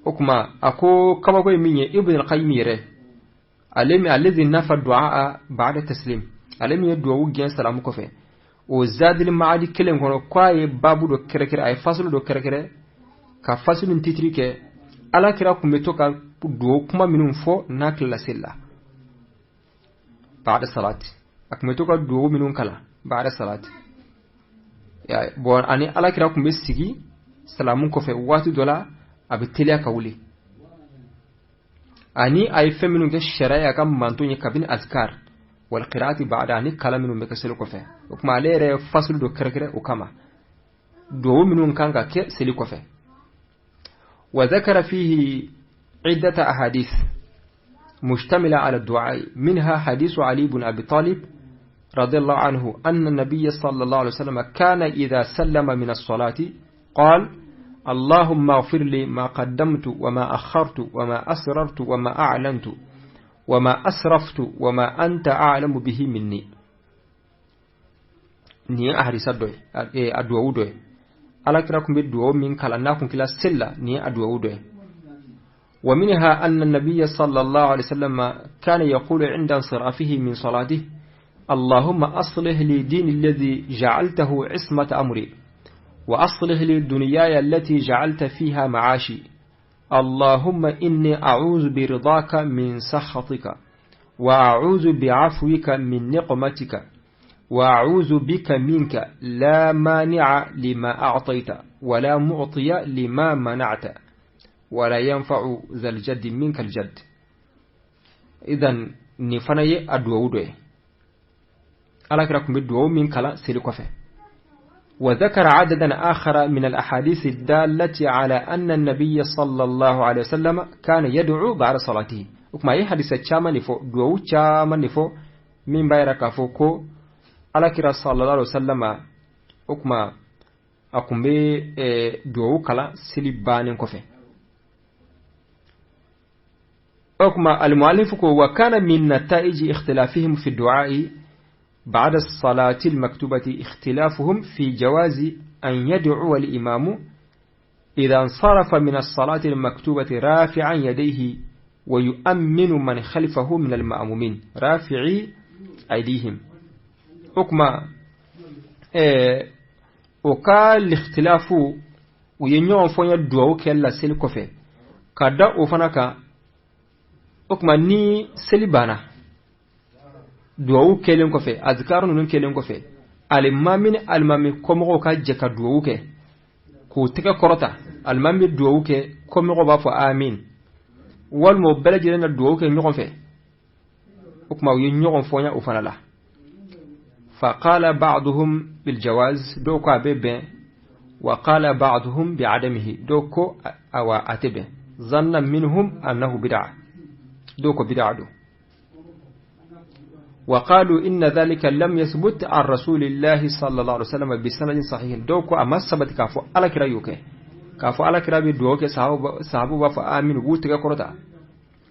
O kuma a ko kabako ye min ye, Ibn al-Qayyim yɛrɛ, ale min الذي نفى الدعاء بعد التسليم, ale min ye duwawu gɛn salamu kɔfɛ, o Zadil Maadi kelen kɔnɔ, k'a ye babu dɔ kɛrɛkɛrɛ, a ye fasulu dɔ kɛrɛkɛrɛ, ka fasulu titiri kɛ Ala kira kun bɛ to ka duwawu kuma minnu fɔ n'a tilala seli la, بعد الصلاة, a kun bɛ to ka duwawu minnu kalan بعد الصلاة. Bon, ani Ala kira kun bɛ sigi salamu kɔfɛ waati dɔ la, a bɛ teliya ka wuli, ani a ye fɛn minnu kɛ sariya y'a ka manton ye kabini azkar wal qiraati ba'da, ani kalan minnu bɛ kɛ seli kɔfɛ. O tuma ale yɛrɛ ye fasulu dɔ kɛrɛkɛrɛ o kama, duwawu minnu kan ka kɛ seli kɔfɛ. وذكر فيه عدة أحاديث مشتملة على الدعاء، منها حديث علي بن أبي طالب رضي الله عنه أن النبي صلى الله عليه وسلم كان إذا سلم من الصلاة قال: اللهم اغفر لي ما قدمت وما أخرت وما أسررت وما أعلنت وما أسرفت وما أنت أعلم به مني. Nin ye a hadisa dɔ ye, a duwawu dɔ ye. Ala kira kun bɛ duwawu min kalan n'a kun kila seli la, nin ye a duwawu dɔ ye. ومنها أن النبي صلى الله عليه وسلم كان يقول عند انصرافه من صلاته: اللهم أصلح لي ديني الذي جعلته عصمة أمري، وأصلح لي دنياي التي جعلت فيها معاشي، اللهم إني أعوذ برضاك من سخطك، وأعوذ بعفوك من نقمتك، وأعوذ بك منك، لا مانع لما أعطيت ولا معطي لما منعت ولا ينفع ذا الجد منك الجد. إذن nin fana ye a duwawu dɔ ye, Ala kira kun bɛ duwawu min kalan seli kɔfɛ. وذكر عددا آخر من الأحاديث الدالة على أن النبي صلى الله عليه وسلم كان يدعو بعد صلاته. O kuma ye hadisa caman de fɔ, duwawu caman de fɔ min b'a yira k'a fɔ ko Ala kira sallallahu alaihi wasallam, o kuma a kun bɛ duwawu kalan seli bannen kɔfɛ. O kuma المؤلف ko وكان من نتائج اختلافهم في الدعاء بعد الصلاة المكتوبة اختلافهم في جواز أن يدعو الإمام إذا انصرف من الصلاة المكتوبة رافعا يديه ويؤمن من خلفه من المأمومين رافعي أيديهم. O kuma o ka الاختلاف, u ye ɲɔgɔn fɔ ye duwawu kɛ la seli kɔfɛ, ka da o fana kan. O kuma ni seli banna, duwawu kɛlen kɔfɛ, azikaru ninnu kɛlen kɔfɛ, alimami ni alimami kɔmɔgɔw ka jɛ ka duwawu kɛ k'u tɛgɛ kɔrɔta. Alimami bɛ duwawu kɛ, kɔmɔgɔw b'a fɔ amin, walima o bɛɛ lajɛlen na duwawu kɛ ɲɔgɔn fɛ. O kuma u ye ɲɔgɔn fɔɲa o fana la. فقال بعضهم بالجواز, dɔw ko a bɛ bɛn. وقال بعضهم بعدمه دوكو أو أتبه ظن منهم أنه بدعة دوكو بدعة دو. وقالوا إن ذلك لم يثبت عن رسول الله صلى الله عليه وسلم بسند صحيح دوكو أما ثبت كافو على كرايوكي كافو على كرابي دوكي صحابو بافا آمين ووتك كرتا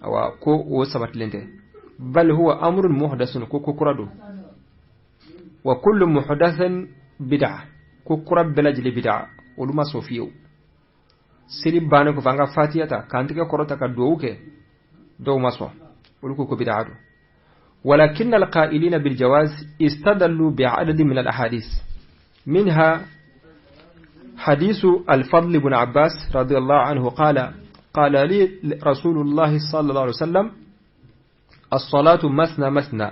أو كو وثبت لنته بل هو أمر محدث كو كرادو وكل محدث بدعة ko kura bɛɛ lajɛlen bida olu ma sɔn fiyewu seli bannen kɔfɛ an ka fatiya ta k'an tɛgɛ kɔrɔta ka duwawu kɛ dɔw ma sɔn olu ko ko bida don ولكن القائلين بالجواز استدلوا بعدد من الأحاديث منها حديث الفضل بن عباس رضي الله عنه قال قال لي رسول الله صلى الله عليه وسلم الصلاة مثنى مثنى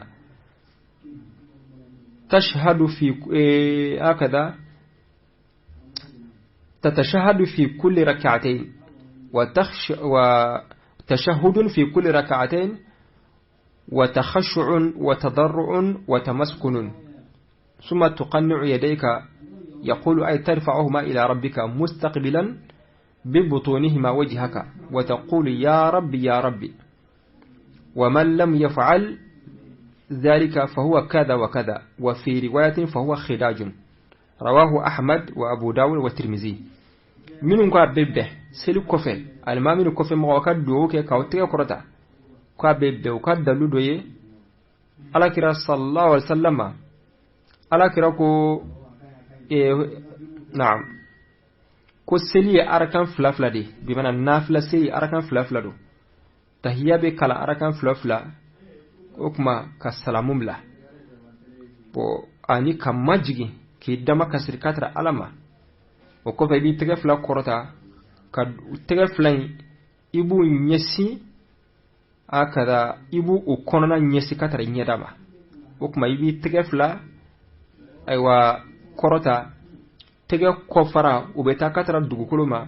تشهد في هكذا تتشهد في كل ركعتين وتشهد في كل ركعتين وتخشع وتضرع وتمسكن ثم تقنع يديك يقول أي ترفعهما إلى ربك مستقبلا ببطونهما وجهك وتقول يا ربي يا ربي ومن لم يفعل ذلك فهو كذا وكذا وفي رواية فهو خداج رواه أحمد وأبو داود والترمذي minnu ko a bɛ bɛn seli kɔfɛ alimami kɔfɛ mɔgɔw ka duwawu kɛ k'aw tɛgɛ kɔrɔta k'a bɛ bɛn u ka dalu dɔ ye alakira sallallahu alaihi wasallam alakira ko naam ko seli ye arakan fila fila de bi mana nafila seli arakan fila fila don tahiya bɛ kalan arakan fila fila o kuma ka salamu bila bon ani ka majigin k'i dama kasiri ka tara ala ma o kɔfɛ i b'i tɛgɛ fila kɔrɔta ka tɛgɛ fila in i b'u ɲɛsin a kada i b'u o kɔnɔna ɲɛsin ka tara i ɲɛda ma o kuma i b'i tɛgɛ fila ayiwa kɔrɔta tɛgɛ kɔfara o bɛ taa ka tara dugukolo ma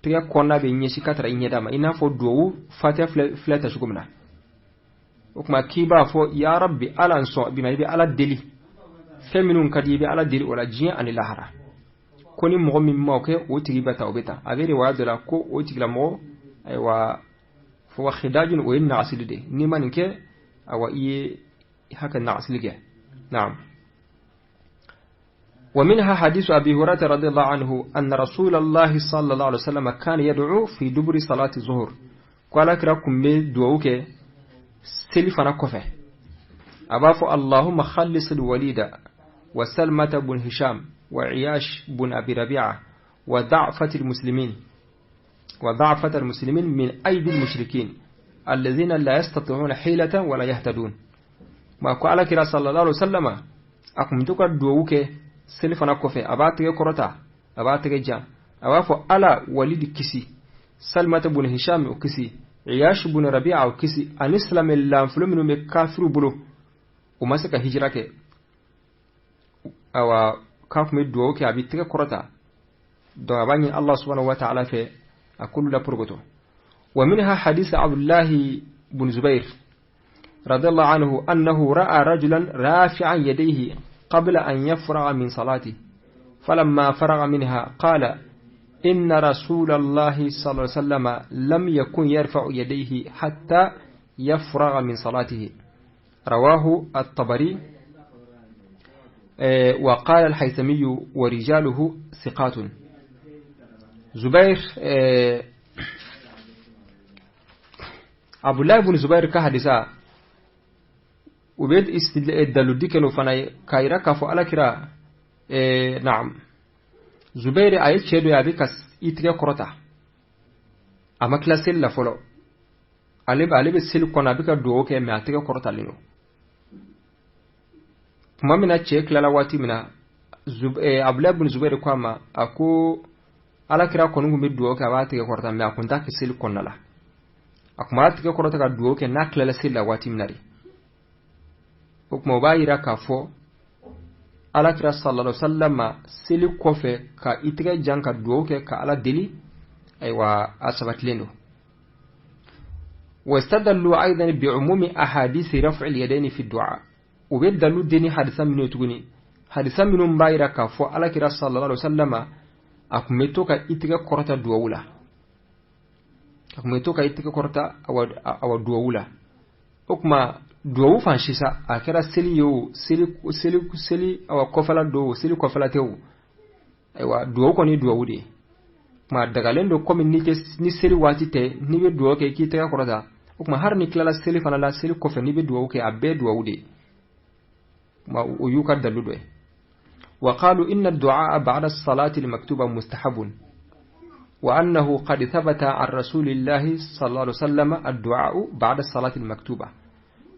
tɛgɛ kɔnɔna bɛ ɲɛsin ka tara i ɲɛda ma i n'a fɔ duwawu fatiya filɛ ta cogo min na o kuma k'i b'a fɔ ya rabbi ala n sɔn bi ma i bɛ ala deli fɛn minnu ka di i bɛ ala deli o la diɲɛ ani lahara ko ni mɔgɔ min ma o kɛ o tigi bɛ ta o bɛ ta a bɛ riwaya dɔ la ko o tigilamɔgɔ ayiwa fo khidajun o ye nagasili de n'i ma nin kɛ awa i ye haka nagasili kɛ naam ومنها حديث أبي هريرة رضي الله عنه أن رسول الله صلى الله عليه وسلم كان يدعو في دبر صلاة الظهر قال كراكم بدعوك سلفنا كفه أباف اللهم خلص الوليد وسلمة بن هشام وعياش بن أبي ربيعة وضعفة المسلمين من أيدي المشركين الذين لا يستطيعون حيلة ولا يهتدون ما قال كرا صلى الله عليه وسلم أقمتك دووك سلفنا كفه أباتك كرتا أباتك جان أباف ألا وليد كسي سلمة بن هشام وكسي عياش بن ربيعة وكسي أن إسلام اللانفلو منو مكافر بلو ومسك هجرك أو k'a kun bɛ duwawu kɛ a b'i tɛgɛ kɔrɔta donc a b'a ɲini Allah subhanahu wa ta'ala fɛ a k'olu la porokoto wa minha hadith Abdullahi bun Zubair radiyallahu anhu annahu ra'a rajulan rafi'an yadayhi qabla an yafra'a min salati falamma faraga minha qala inna rasulallahi sallallahu alaihi wasallam lam yakun yarfa'u yadayhi hatta yafraga min salatihi rawahu at-Tabari وقال الحيثمي ورجاله ثقات زبير عبد الله بن زبير كحديثا وبيد استدلال ديكلو فانا كايرا كفو على كرا نعم زبير اي تشيدو يا بيكاس يتري كروتا اما كلاسيل لا فولو ale be sel kɔnɔ a bɛ ka duwawu kɛ mɛ a tɛgɛ kɔrɔtalen don tuma min na cɛ tilala waati min na Abdulayi bin Zubair ko a ma a ko alakira kɔni kun bɛ duwawu kɛ a b'a tɛgɛ kɔrɔta mɛ a kun t'a kɛ seli kɔnɔna la a kun b'a tɛgɛ kɔrɔta ka duwawu kɛ n'a tilala seli la waati min na de o tuma o b'a yira k'a fɔ alakira sallallahu alaihi wasallam seli kɔfɛ ka i tɛgɛ jan ka duwawu kɛ ka ala deli ayiwa a sabatilen don واستدلوا أيضا بعموم أحاديث رفع اليدين في الدعاء وبدلوا ديني حادثا منه تغني حادثا منه بايرا كفو على كرا صلى الله عليه وسلم A tun bɛ to ka i tɛgɛ kɔrɔta duwawu la, a tun bɛ to ka i tɛgɛ kɔrɔta awa duwawu la. O tuma duwawu fan si sa, a kɛra seli ye o, seli awa kɔfɛla don o, seli kɔfɛla tɛ o, ayiwa duwawu kɔni ye duwawu de ye. Tuma dagalen don komi ni tɛ ni seli waati tɛ, n'i bɛ duwawu kɛ k'i tɛgɛ kɔrɔta. O tuma hali n'i tilala seli fana la, seli kɔfɛ n'i bɛ duwawu kɛ, a bɛɛ duwawu de ye. Tuma o y'u ka dalu dɔ ye. وقالوا إن الدعاء بعد الصلاة المكتوبة مستحب، وأنه قد ثبت عن رسول الله صلى الله عليه وسلم الدعاء بعد الصلاة المكتوبة،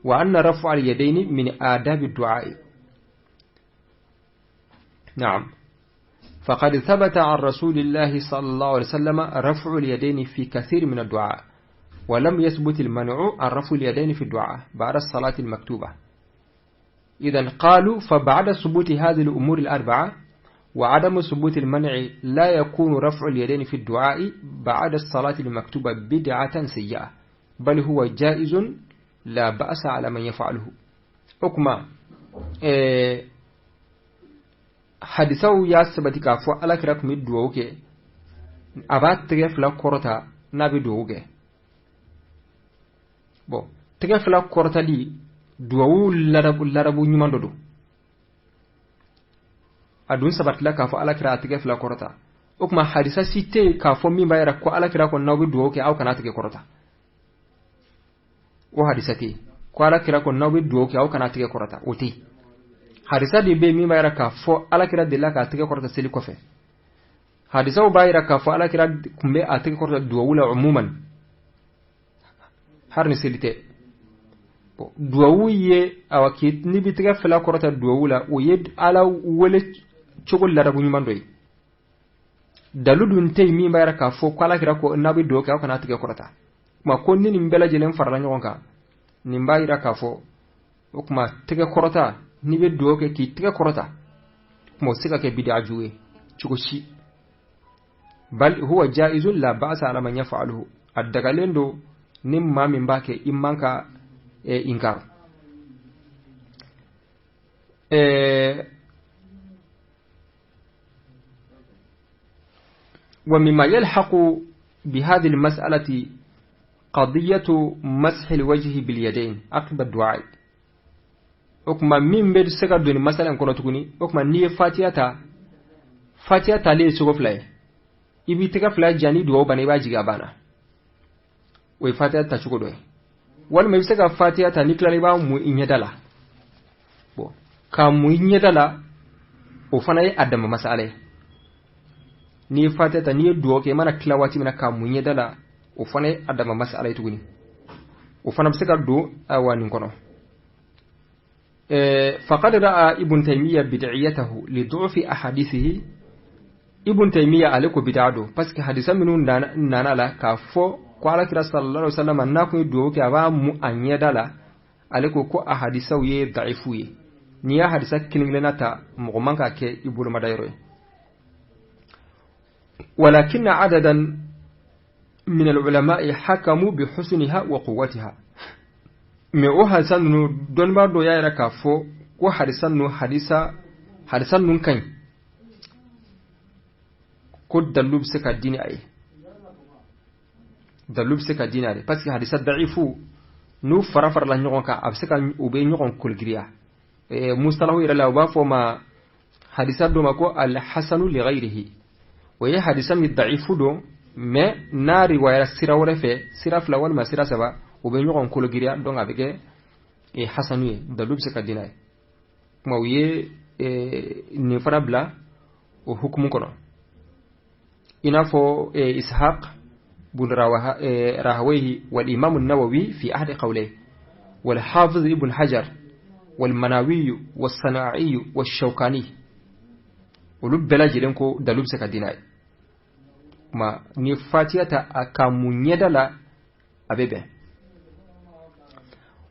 وأن رفع اليدين من آداب الدعاء. نعم، فقد ثبت عن رسول الله صلى الله عليه وسلم رفع اليدين في كثير من الدعاء، ولم يثبت المنع عن رفع اليدين في الدعاء بعد الصلاة المكتوبة. إذا قالوا فبعد ثبوت هذه الأمور الأربعة وعدم ثبوت المنع لا يكون رفع اليدين في الدعاء بعد الصلاة المكتوبة بدعة سيئة، بل هو جائز لا بأس على من يفعله. حكما hadisaw y'a sabati k'a fɔ Ala kira tun bɛ duwawu kɛ, a b'a tɛgɛ fila kɔrɔta n'a bɛ duwawu kɛ. Bon, tɛgɛ fila kɔrɔtali duwawu ladabu ɲuman dɔ don. A dun sabatila k'a fɔ Ala kira a tɛgɛ fila kɔrɔta. O tuma hadisa si tɛ yen k'a fɔ min b'a yira ko Ala kira ko n'aw bɛ duwawu kɛ, aw kana tɛgɛ kɔrɔta. O hadisa tɛ yen ko Ala kira ko n'aw bɛ duwawu kɛ, aw kana tɛgɛ kɔrɔta, o tɛ yen. Hadisa de bɛ yen min b'a yira k'a fɔ Ala kira delila k'a tɛgɛ kɔrɔta seli kɔfɛ. Hadisaw b'a yira k'a fɔ Ala kira tun bɛ a tɛgɛ kɔrɔta duwawu la umuman, hali ni seli tɛ. Duwawu ye awa k'i n'i bɛ tɛgɛ fila kɔrɔta duwawu la, o ye Ala wele cogo ladabu ɲuman dɔ ye. Dalu dun tɛ yen min b'a yira k'a fɔ ko Ala kira ko n'a bɛ duwawu kɛ, aw kana tɛgɛ kɔrɔta. Tuma ko ni nin bɛɛ lajɛlen farala ɲɔgɔn kan, nin b'a yira k'a fɔ o tuma tɛgɛ kɔrɔta, n'i bɛ duwawu kɛ k'i tɛgɛ kɔrɔta, tuma o tɛ se ka kɛ bidaa jugu ye cogo si. Bal huwa jaizun la ba'sa ala man yaf'aluhu, a dagalen don ni maa min b'a kɛ, i man ka inkar. ومما يلحق بهذه المسألة قضية مسح الوجه باليدين عقب الدعاء. O kuma min bɛ se ka don nin masala in kɔnɔ tuguni, o kuma n'i ye fatiya ta, fatiya talen ye cogo fila ye. I b'i tɛgɛ fila ja, ni dugawu banna, i b'a jigin, a banna, o ye fatiya ta cogo dɔ ye. Walima i bɛ se ka fatiya ta, n'i tilala i b'a mun i ɲɛda la. Bon, k'a mun i ɲɛda la, o fana ye a dama masala ye. N'i ye fatiya ta, n'i ye dugawu kɛ, i mana tila waati min na, k'a mun ɲɛda la, o fana ye a dama masala ye tuguni. O fana bɛ se ka don awa nin kɔnɔ. فقد رأى ابن تيمية بدعيته لضعف أحاديثه. Ibn Taymiya ale ko bid'a don parce que hadisa minnu nana la k'a fɔ ko Ala kira sallallahu alaihi wasallam n'a kun ye dugawu kɛ, a b'a mu a ɲɛda la, ale ko ko a hadisaw ye da'ifu ye. N'i y'a hadisa kelen kelenna ta, mɔgɔ man k'a kɛ i bolomada yɔrɔ ye. ولكن عددا من العلماء حكموا بحسنها وقوتها. Mais o hadisa ninnu, dɔnnibaa dɔ y'a yira k'a fɔ ko hadisa ninnu, hadisa ninnu ka ɲi, ko dalilu bɛ se ka di ni a ye, dalilu bɛ se ka di ni a ye, parce que hadisa da'ifu n'u fara farala ɲɔgɔn kan, a bɛ se ka u bɛ ɲɔgɔn koligiriya. Mustalahu yɛrɛ la, u b'a fɔ ma hadisa dɔ ma ko alhasanu li ghayrihi. O ye hadisa min da'ifu don, mais n'a riwayara sira wɛrɛ fɛ, sira fila walima sira saba, u bɛ ɲɔgɔn kologiriya, donc a bɛ kɛ hasanu ye, dalilu bɛ se ka di n'a ye. Kuma u ye nin fana bila o hukumu kɔnɔ, i n'a fɔ Ishaq bun Rahawayhi wal Imam Nawawi fi ahadi qawlayhi wal Hafiz Ibn Hajar wal Manawi was Sana'i was Shawkani, olu bɛɛ lajɛlen ko dalilu bɛ se ka di n'a ye. Kuma ni fatiya ta a ka mun ɲɛda la, a bɛ bɛn.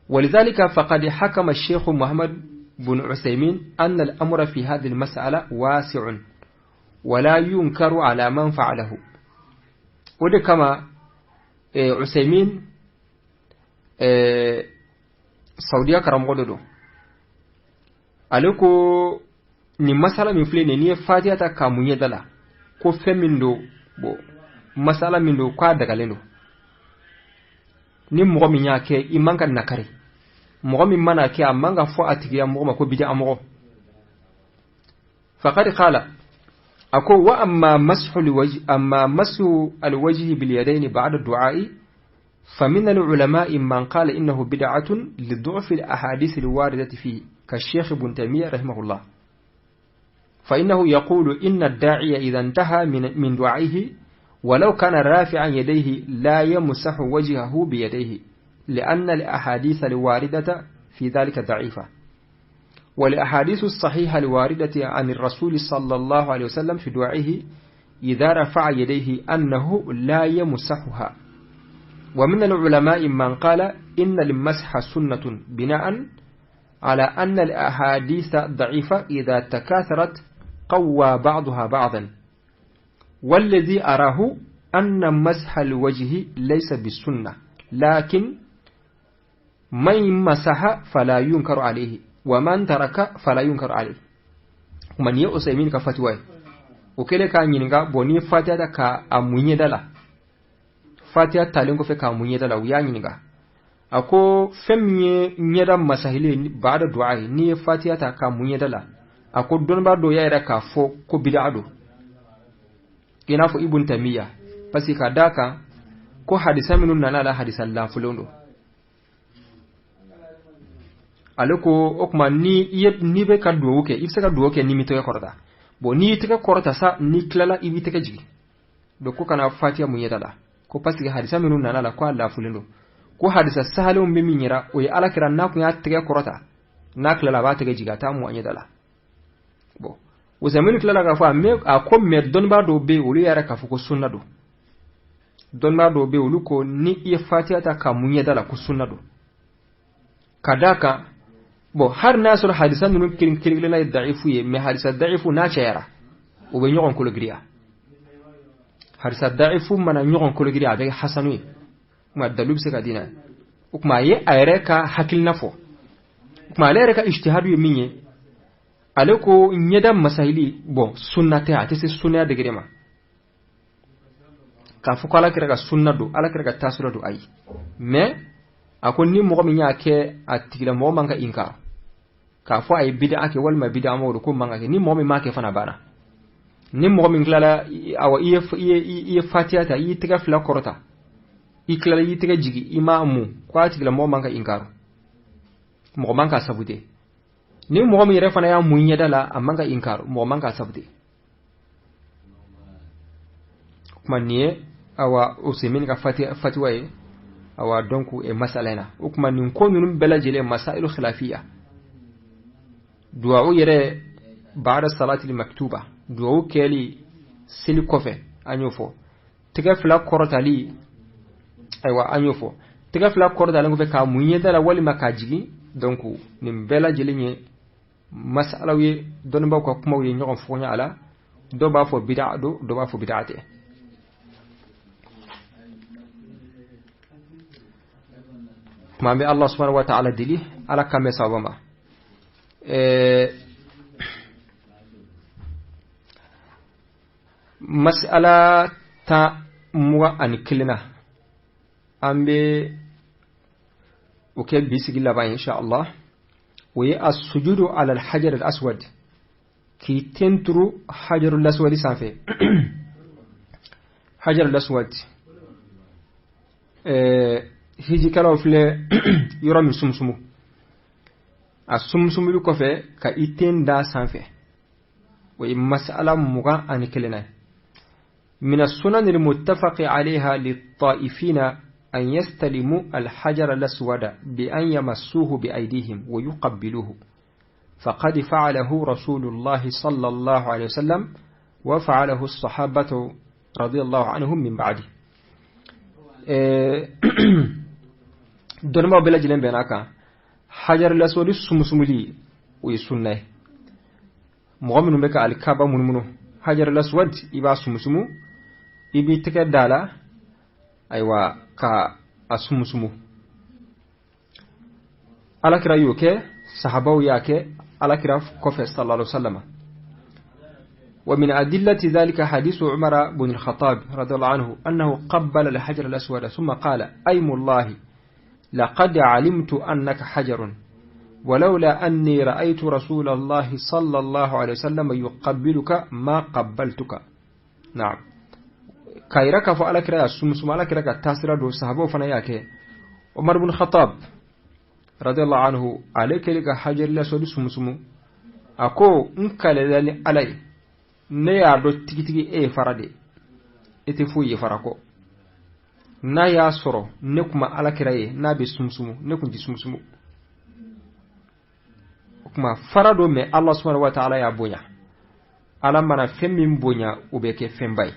ولذلك فقد حكم الشيخ محمد بن عثيمين أن الأمر في هذه المسألة واسع ولا ينكر على من فعله. وده كما عثيمين Saudiya karamɔgɔ dɔ don, ale ko nin masala min filɛ nin ye, n'i ye fatiya ta k'a mun ɲɛda la Ko fɛn min don, bon, masala min don, k'a dagalen don. Ni mɔgɔ min y'a kɛ, i man ka nakari. Mɔgɔ min mana kɛ, a man ka fɔ a tigiya mɔgɔ ma ko bid'a mɔgɔ. Faqad qala, a ko wa amma mashu alwajh, amma mashu alwajhi bil yadayn ba'da du'a'i, فمن العلماء من قال إنه بدعة لضعف الأحاديث الواردة فيه كالشيخ ابن تيمية رحمه الله، فإنه يقول إن الداعي إذا انتهى من دعائه ولو كان رافعا يديه لا يمسح وجهه بيديه، لأن الأحاديث الواردة في ذلك ضعيفة، والأحاديث الصحيحة الواردة عن الرسول صلى الله عليه وسلم في دعائه إذا رفع يديه أنه لا يمسحها. ومن العلماء من قال إن المسح سنة بناء على أن الأحاديث ضعيفة إذا تكاثرت قوى بعضها بعضا، والذي أراه أن مسح الوجه ليس بالسنة، لكن من مسح فلا ينكر عليه ومن ترك فلا ينكر عليه. من يؤسيمين كفتوى وكذا كان ينقى بني فاتحة كأمونية دلا fatiha talen kɔfɛ k'a mun ɲɛda la, u y'a ɲininka, a ko fɛn min ye ɲɛda masahili baada du'a ye, n'i ye fatiha ta k'a mun ɲɛda la, a ko dɔnnibaa dɔw y'a yira k'a fɔ ko bid'a don, i n'a fɔ Ibn Taymiya, parce que ka d'a kan ko hadisa minnu nana la, hadisa lanfulenw don. Ale ko o tuma n'i bɛ ka duwawu kɛ, i bɛ se ka duwawu kɛ n'i m'i tɛgɛ kɔrɔta. Bon, n'i y'i tɛgɛ kɔrɔta sa, n'i tilala, i b'i tɛgɛ jigin. Donc ko kana fatiha mun ɲɛda la, ko parce que hadisa minnu nana la, ko a lafulen don, ko hadisa sahalenw bɛ min yira, o ye ala kira n'a kun y'a tɛgɛ kɔrɔta, n'a tilala, a b'a tɛgɛ jigin, a t'a mun a ɲɛda la. Bon, Usamini tilala k'a fɔ a ko mɛ dɔnnibaa dɔw bɛ yen, olu yɛrɛ k'a fɔ ko sunna don. Dɔnnibaa dɔw bɛ yen, olu ko ni i ye fatiha ta k'a mun ɲɛda la, ko sunna don, ka d'a kan, bon, hali n'a sɔrɔ hadisa ninnu kelen kelenna ye da'ifu ye, mɛ hadisa da'ifu n'a cayara, o bɛ ɲɔgɔn kologiriya. Hadisa da'ifu mana ɲɔgɔn kologiriya, a bɛ kɛ hasanu ye, kuma dalu bɛ se ka di n'a ye. O tuma a ye a yɛrɛ ka hakilina fɔ. O tuma ale yɛrɛ ka ijtihadu ye min ye, ale ko ɲɛda masahili, bon, sunna tɛ, a tɛ se sunnaya degré ma k'a fɔ ko ala kira ka sunna don, ala kira ka taasira don, ayi. Mais a ko ni mɔgɔ min y'a kɛ, a tigilamɔgɔ man ka inkar k'a fɔ a ye bid'a kɛ walima bid'a mɔgɔ don, ko man ka kɛ. Ni mɔgɔ min m'a kɛ fana, banna. Ni mɔgɔ min tilala, awa, i ye fatiha ta, i y'i tɛgɛ fila kɔrɔta, i tilala, i y'i tɛgɛ jigin, i m'a mun, ko a tigilamɔgɔ man ka inkar, mɔgɔ man ka sabute. Ni mɔgɔ min yɛrɛ fana y'a mun ɲɛda la, a man ka inkar, mɔgɔ man ka sabute. Kuma nin ye awa Usaimin ka fatiwa ye, awa, donc e masala in na. O kuma nin ko ninnu bɛɛ lajɛlen masailu khilafiya. Duwawu yɛrɛ baada salati maktuba, duwawu kɛli seli kɔfɛ, an y'o fɔ. Tɛgɛ fila kɔrɔtali, ayiwa, an y'o fɔ. Tɛgɛ fila kɔrɔtalen kɔfɛ k'a mun ɲɛda la walima k'a jigin, donc nin bɛɛ lajɛlen ye masalaw ye, dɔnnibaaw ka kumaw ye ɲɔgɔn fɔɲa a la. Dɔw b'a fɔ bid'a don, dɔw b'a fɔ bid'a tɛ. Kuma an bɛ Allah subhanahu wa ta'ala deli, ala kan bɛ sababa ma. Masala 21 na, an bɛ o kɛ bi sigi laban ye, insha Allah. O ye as-sujudu ala al-hajar al-aswad, k'i ten turu hajarul aswad sanfɛ. Hajarul aswad, hijikalaw filɛ yɔrɔ min sumusumu, a sumusumuli kɔfɛ ka i ten da sanfɛ, o ye masala 21 na ye. من السنن المتفق عليها للطائفين أن يستلموا الحجر الأسود بأن يمسوه بأيديهم ويقبلوه، فقد فعله رسول الله صلى الله عليه وسلم وفعله الصحابة رضي الله عنهم من بعده. dɔnnibaw bɛɛ lajɛlen bɛn'a kan, hajar laswadi sumusumuli, o ye sunna ye. Mɔgɔ minnu bɛ ka alikaba munumunu, hajar laswad i b'a sumusumu, i b'i tɛgɛ da la, ayiwa, ka a sumusumu. Alakira y'o kɛ, sahabaw y'a kɛ alakira kɔfɛ sallallahu alaihi wasallam. ومن أدلة ذلك حديث عمر بن الخطاب رضي الله عنه أنه قبل الحجر الأسود ثم قال أيم الله لقد علمت أنك حجر ولولا أني رأيت رسول الله صلى الله عليه وسلم يقبلك ما قبلتك. نعم k'a yira k'a fɔ Ala kira y'a sumusumu, Ala kira ka taasira don, sahabaw fana y'a kɛ. Umar ibn Khattab radiyallahu anhu, ale kɛlen ka Hajar laswadi sumusumu, a ko n kalela ni Ala ye, ne y'a dɔn tigitigi e ye fara de, e tɛ foyi ye fara kɔ. N'a y'a sɔrɔ ne kun ma Ala kira ye n'a bɛ sumusumu, ne kun tɛ sumusumu. O tuma fara don, mais Allah subhanahu wa ta'ala y'a bonya. Ala mana fɛn min bonya, o bɛ kɛ fɛnba ye.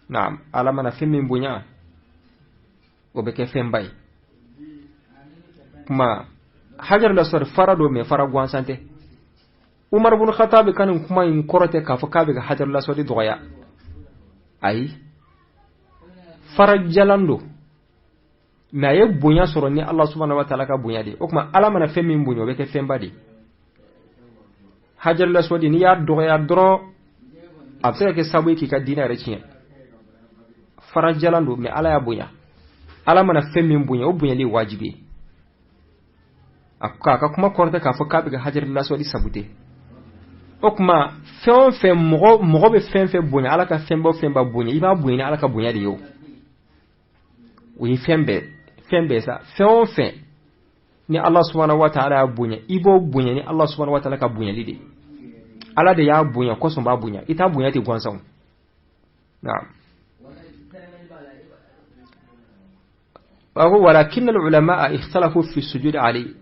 Naam, Ala mana fɛn min bonya, o bɛ kɛ fɛnba ye. Kuma Hajar laswad fara don, mais fara gansan tɛ. Umar ibn Khattab ka nin kuma in kɔrɔ tɛ k'a fɔ k'a bɛ ka Hajar laswadi dɔgɔya, ayi, fara jalan don, mais a ye bonya sɔrɔ ni Allah subhanahu wa ta'ala ka bonya de. O tuma Ala mana fɛn min bonya, o bɛ kɛ fɛnba de. Hajar laswadi, n'i y'a dɔgɔya dɔrɔn, a bɛ se ka kɛ sababu ye k'i ka diinɛ yɛrɛ tiɲɛ. Fara jalan don, mais Ala y'a bonya. Ala mana fɛn min bonya, o bonyali ye wajibi ye. A k'a ka kuma kɔrɔ tɛ k'a fɔ k'a bɛ ka Hajar laswadi sabute. O tuma fɛn o fɛn, mɔgɔ mɔgɔ bɛ fɛn fɛn bonya, Ala ka fɛnba o fɛnba bonya, i b'a bonya ni Ala ka bonya de ye. O ye fɛn bɛɛ, fɛn bɛɛ sa. Fɛn o fɛn ni Allah subhanahu wa ta'ala y'a bonya, i b'o bonya ni Allah subhanahu wa ta'ala ka bonyali de. Ala de y'a bonya kosɔn b'a bonya, i t'a bonya ten gansan. Naam. ولكن العلماء اختلفوا في السجود عليه.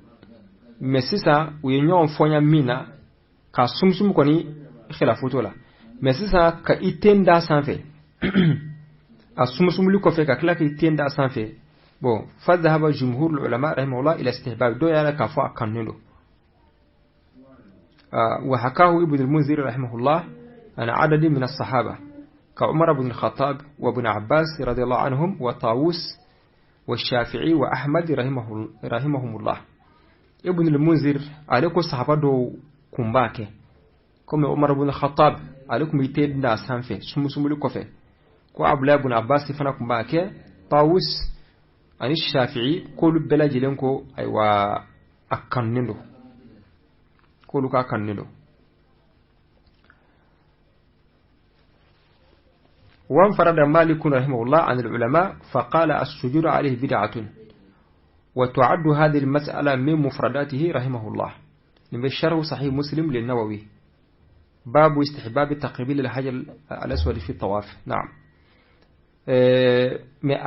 Mais sisan u ye ɲɔgɔn fɔɲa min na ka sumsum kɔni khilafu t'o la, mais sisan ka i ten da sanfɛ, a sumusumuli kɔfɛ ka tila k'i ten da sanfɛ, bon, فذهب جمهور العلماء رحمه الله إلى استحباب. Dɔw y'a k'a fɔ a kanunen don. وحكاه ابن المنذر رحمه الله عن عدد من الصحابة كعمر بن الخطاب وابن عباس رضي الله عنهم وطاووس والشافعي وأحمد رحمهم الله. Ibn al-Munzir ale ko sahaba dɔw kun b'a kɛ, komi Umar ibn Khattab, ale kun b'i ten da sanfɛ sumusumuli kɔfɛ, ko Abdulayi ibn Abbas fana kun b'a kɛ, Tawus ani Shafi'i, k'olu bɛɛ lajɛlen ko ayiwa a kanunen don, k'olu k'a kanunen don. وانفرد مالك رحمه الله عن العلماء فقال السجود عليه بدعة، وتعد هذه المسألة من مفرداته رحمه الله. شرح صحيح مسلم للنووي. باب استحباب تقبيل الحجر الأسود في الطواف. نعم.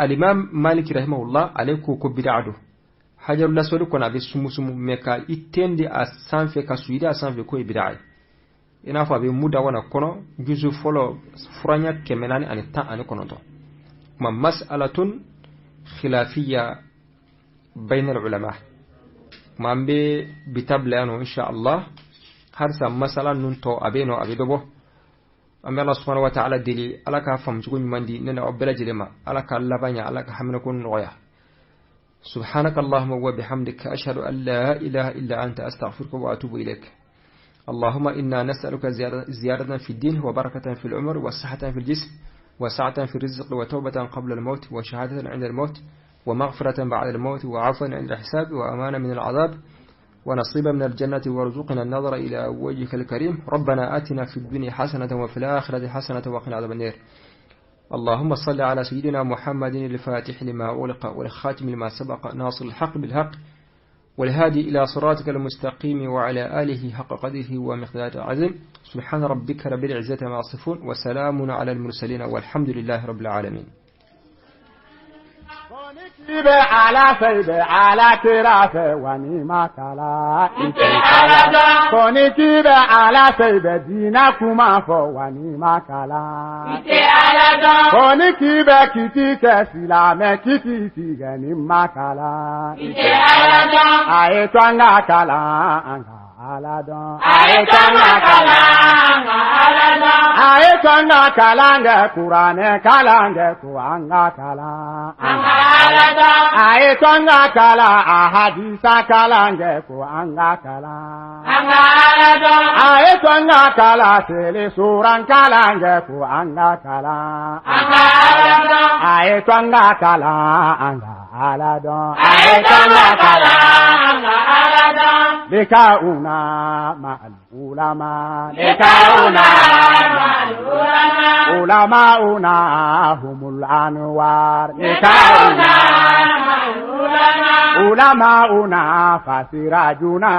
الإمام مالك رحمه الله عليكم كبدعه حجر الأسود كنا بسمو مكا إتندي أسانفي كسويدا أسانفي كوي بدعي. I n'a fɔ a bɛ Mudawana kɔnɔ, juzu fɔlɔ, furanya 419. Kuma mas'alatun khilafiyya bayna al-ulama. Kuma an bɛ bi ta bila yan nɔ, insha Allah. Halisa masala ninnu tɔ a bɛ yen nɔ, a bɛ dɔ bɔ. An bɛ Allah subhanahu wa ta'ala deli, Ala k'a faamucogo ɲuman di ne n'aw bɛɛ lajɛlen ma. Ala k'a laban ɲɛ, Ala ka haminako nɔgɔya. سبحانك اللهم وبحمدك أشهد أن لا إله إلا أنت أستغفرك وأتوب إليك. اللهم إنا نسألك زيادة في الدين وبركة في العمر وصحة في الجسم وسعة في الرزق وتوبة قبل الموت وشهادة عند الموت ومغفرة بعد الموت وعفوا عند الحساب وأمانا من العذاب ونصيبا من الجنة وارزقنا النظر إلى وجهك الكريم. ربنا آتنا في الدنيا حسنة وفي الآخرة حسنة وقنا عذاب النار. اللهم صل على سيدنا محمد الفاتح لما أغلق والخاتم لما سبق ناصر الحق بالحق والهادي إلى صراطك المستقيم وعلى آله حق قدره ومقداره العظيم. سبحان ربك رب العزة ما يصفون وسلام على المرسلين والحمد لله رب العالمين. K'i bɛ Ala fɛ, i bɛ Ala kira fɛ, wa n'i ma kalan i tɛ Ala dɔn. Ko ni k'i bɛ Ala fɛ, i bɛ diinɛ kuma fɔ, wa n'i ma kalan i tɛ Ala dɔn. Ko ni k'i bɛ kiti kɛ silamɛ kiti tigɛ, ni ma kalan i tɛ Ala dɔn. A ye to an ka kalan, an ka Ala dɔn. A ye to an ka kalan, an ka Ala dɔn. A ye to an ka kalan kɛ, kuranɛ kalan kɛ, ko an ka kalan, an ka Ala dɔn. A ye to an ka kalan, a hadisa kalan kɛ, ko an ka kalan, an ka Ala dɔn. A ye to an ka kalan, seli suran kalan kɛ, ko an ka kalan, an ka Ala dɔn. A ye to an ka kalan, an ka Ala dɔn. A ye to an ka kalan, an ka Ala dɔn. لقاؤنا مع العلماء، لقاؤنا مع العلماء، علماؤنا هم الأنوار، لقاؤنا مع العلماء، علماؤنا فسراجنا.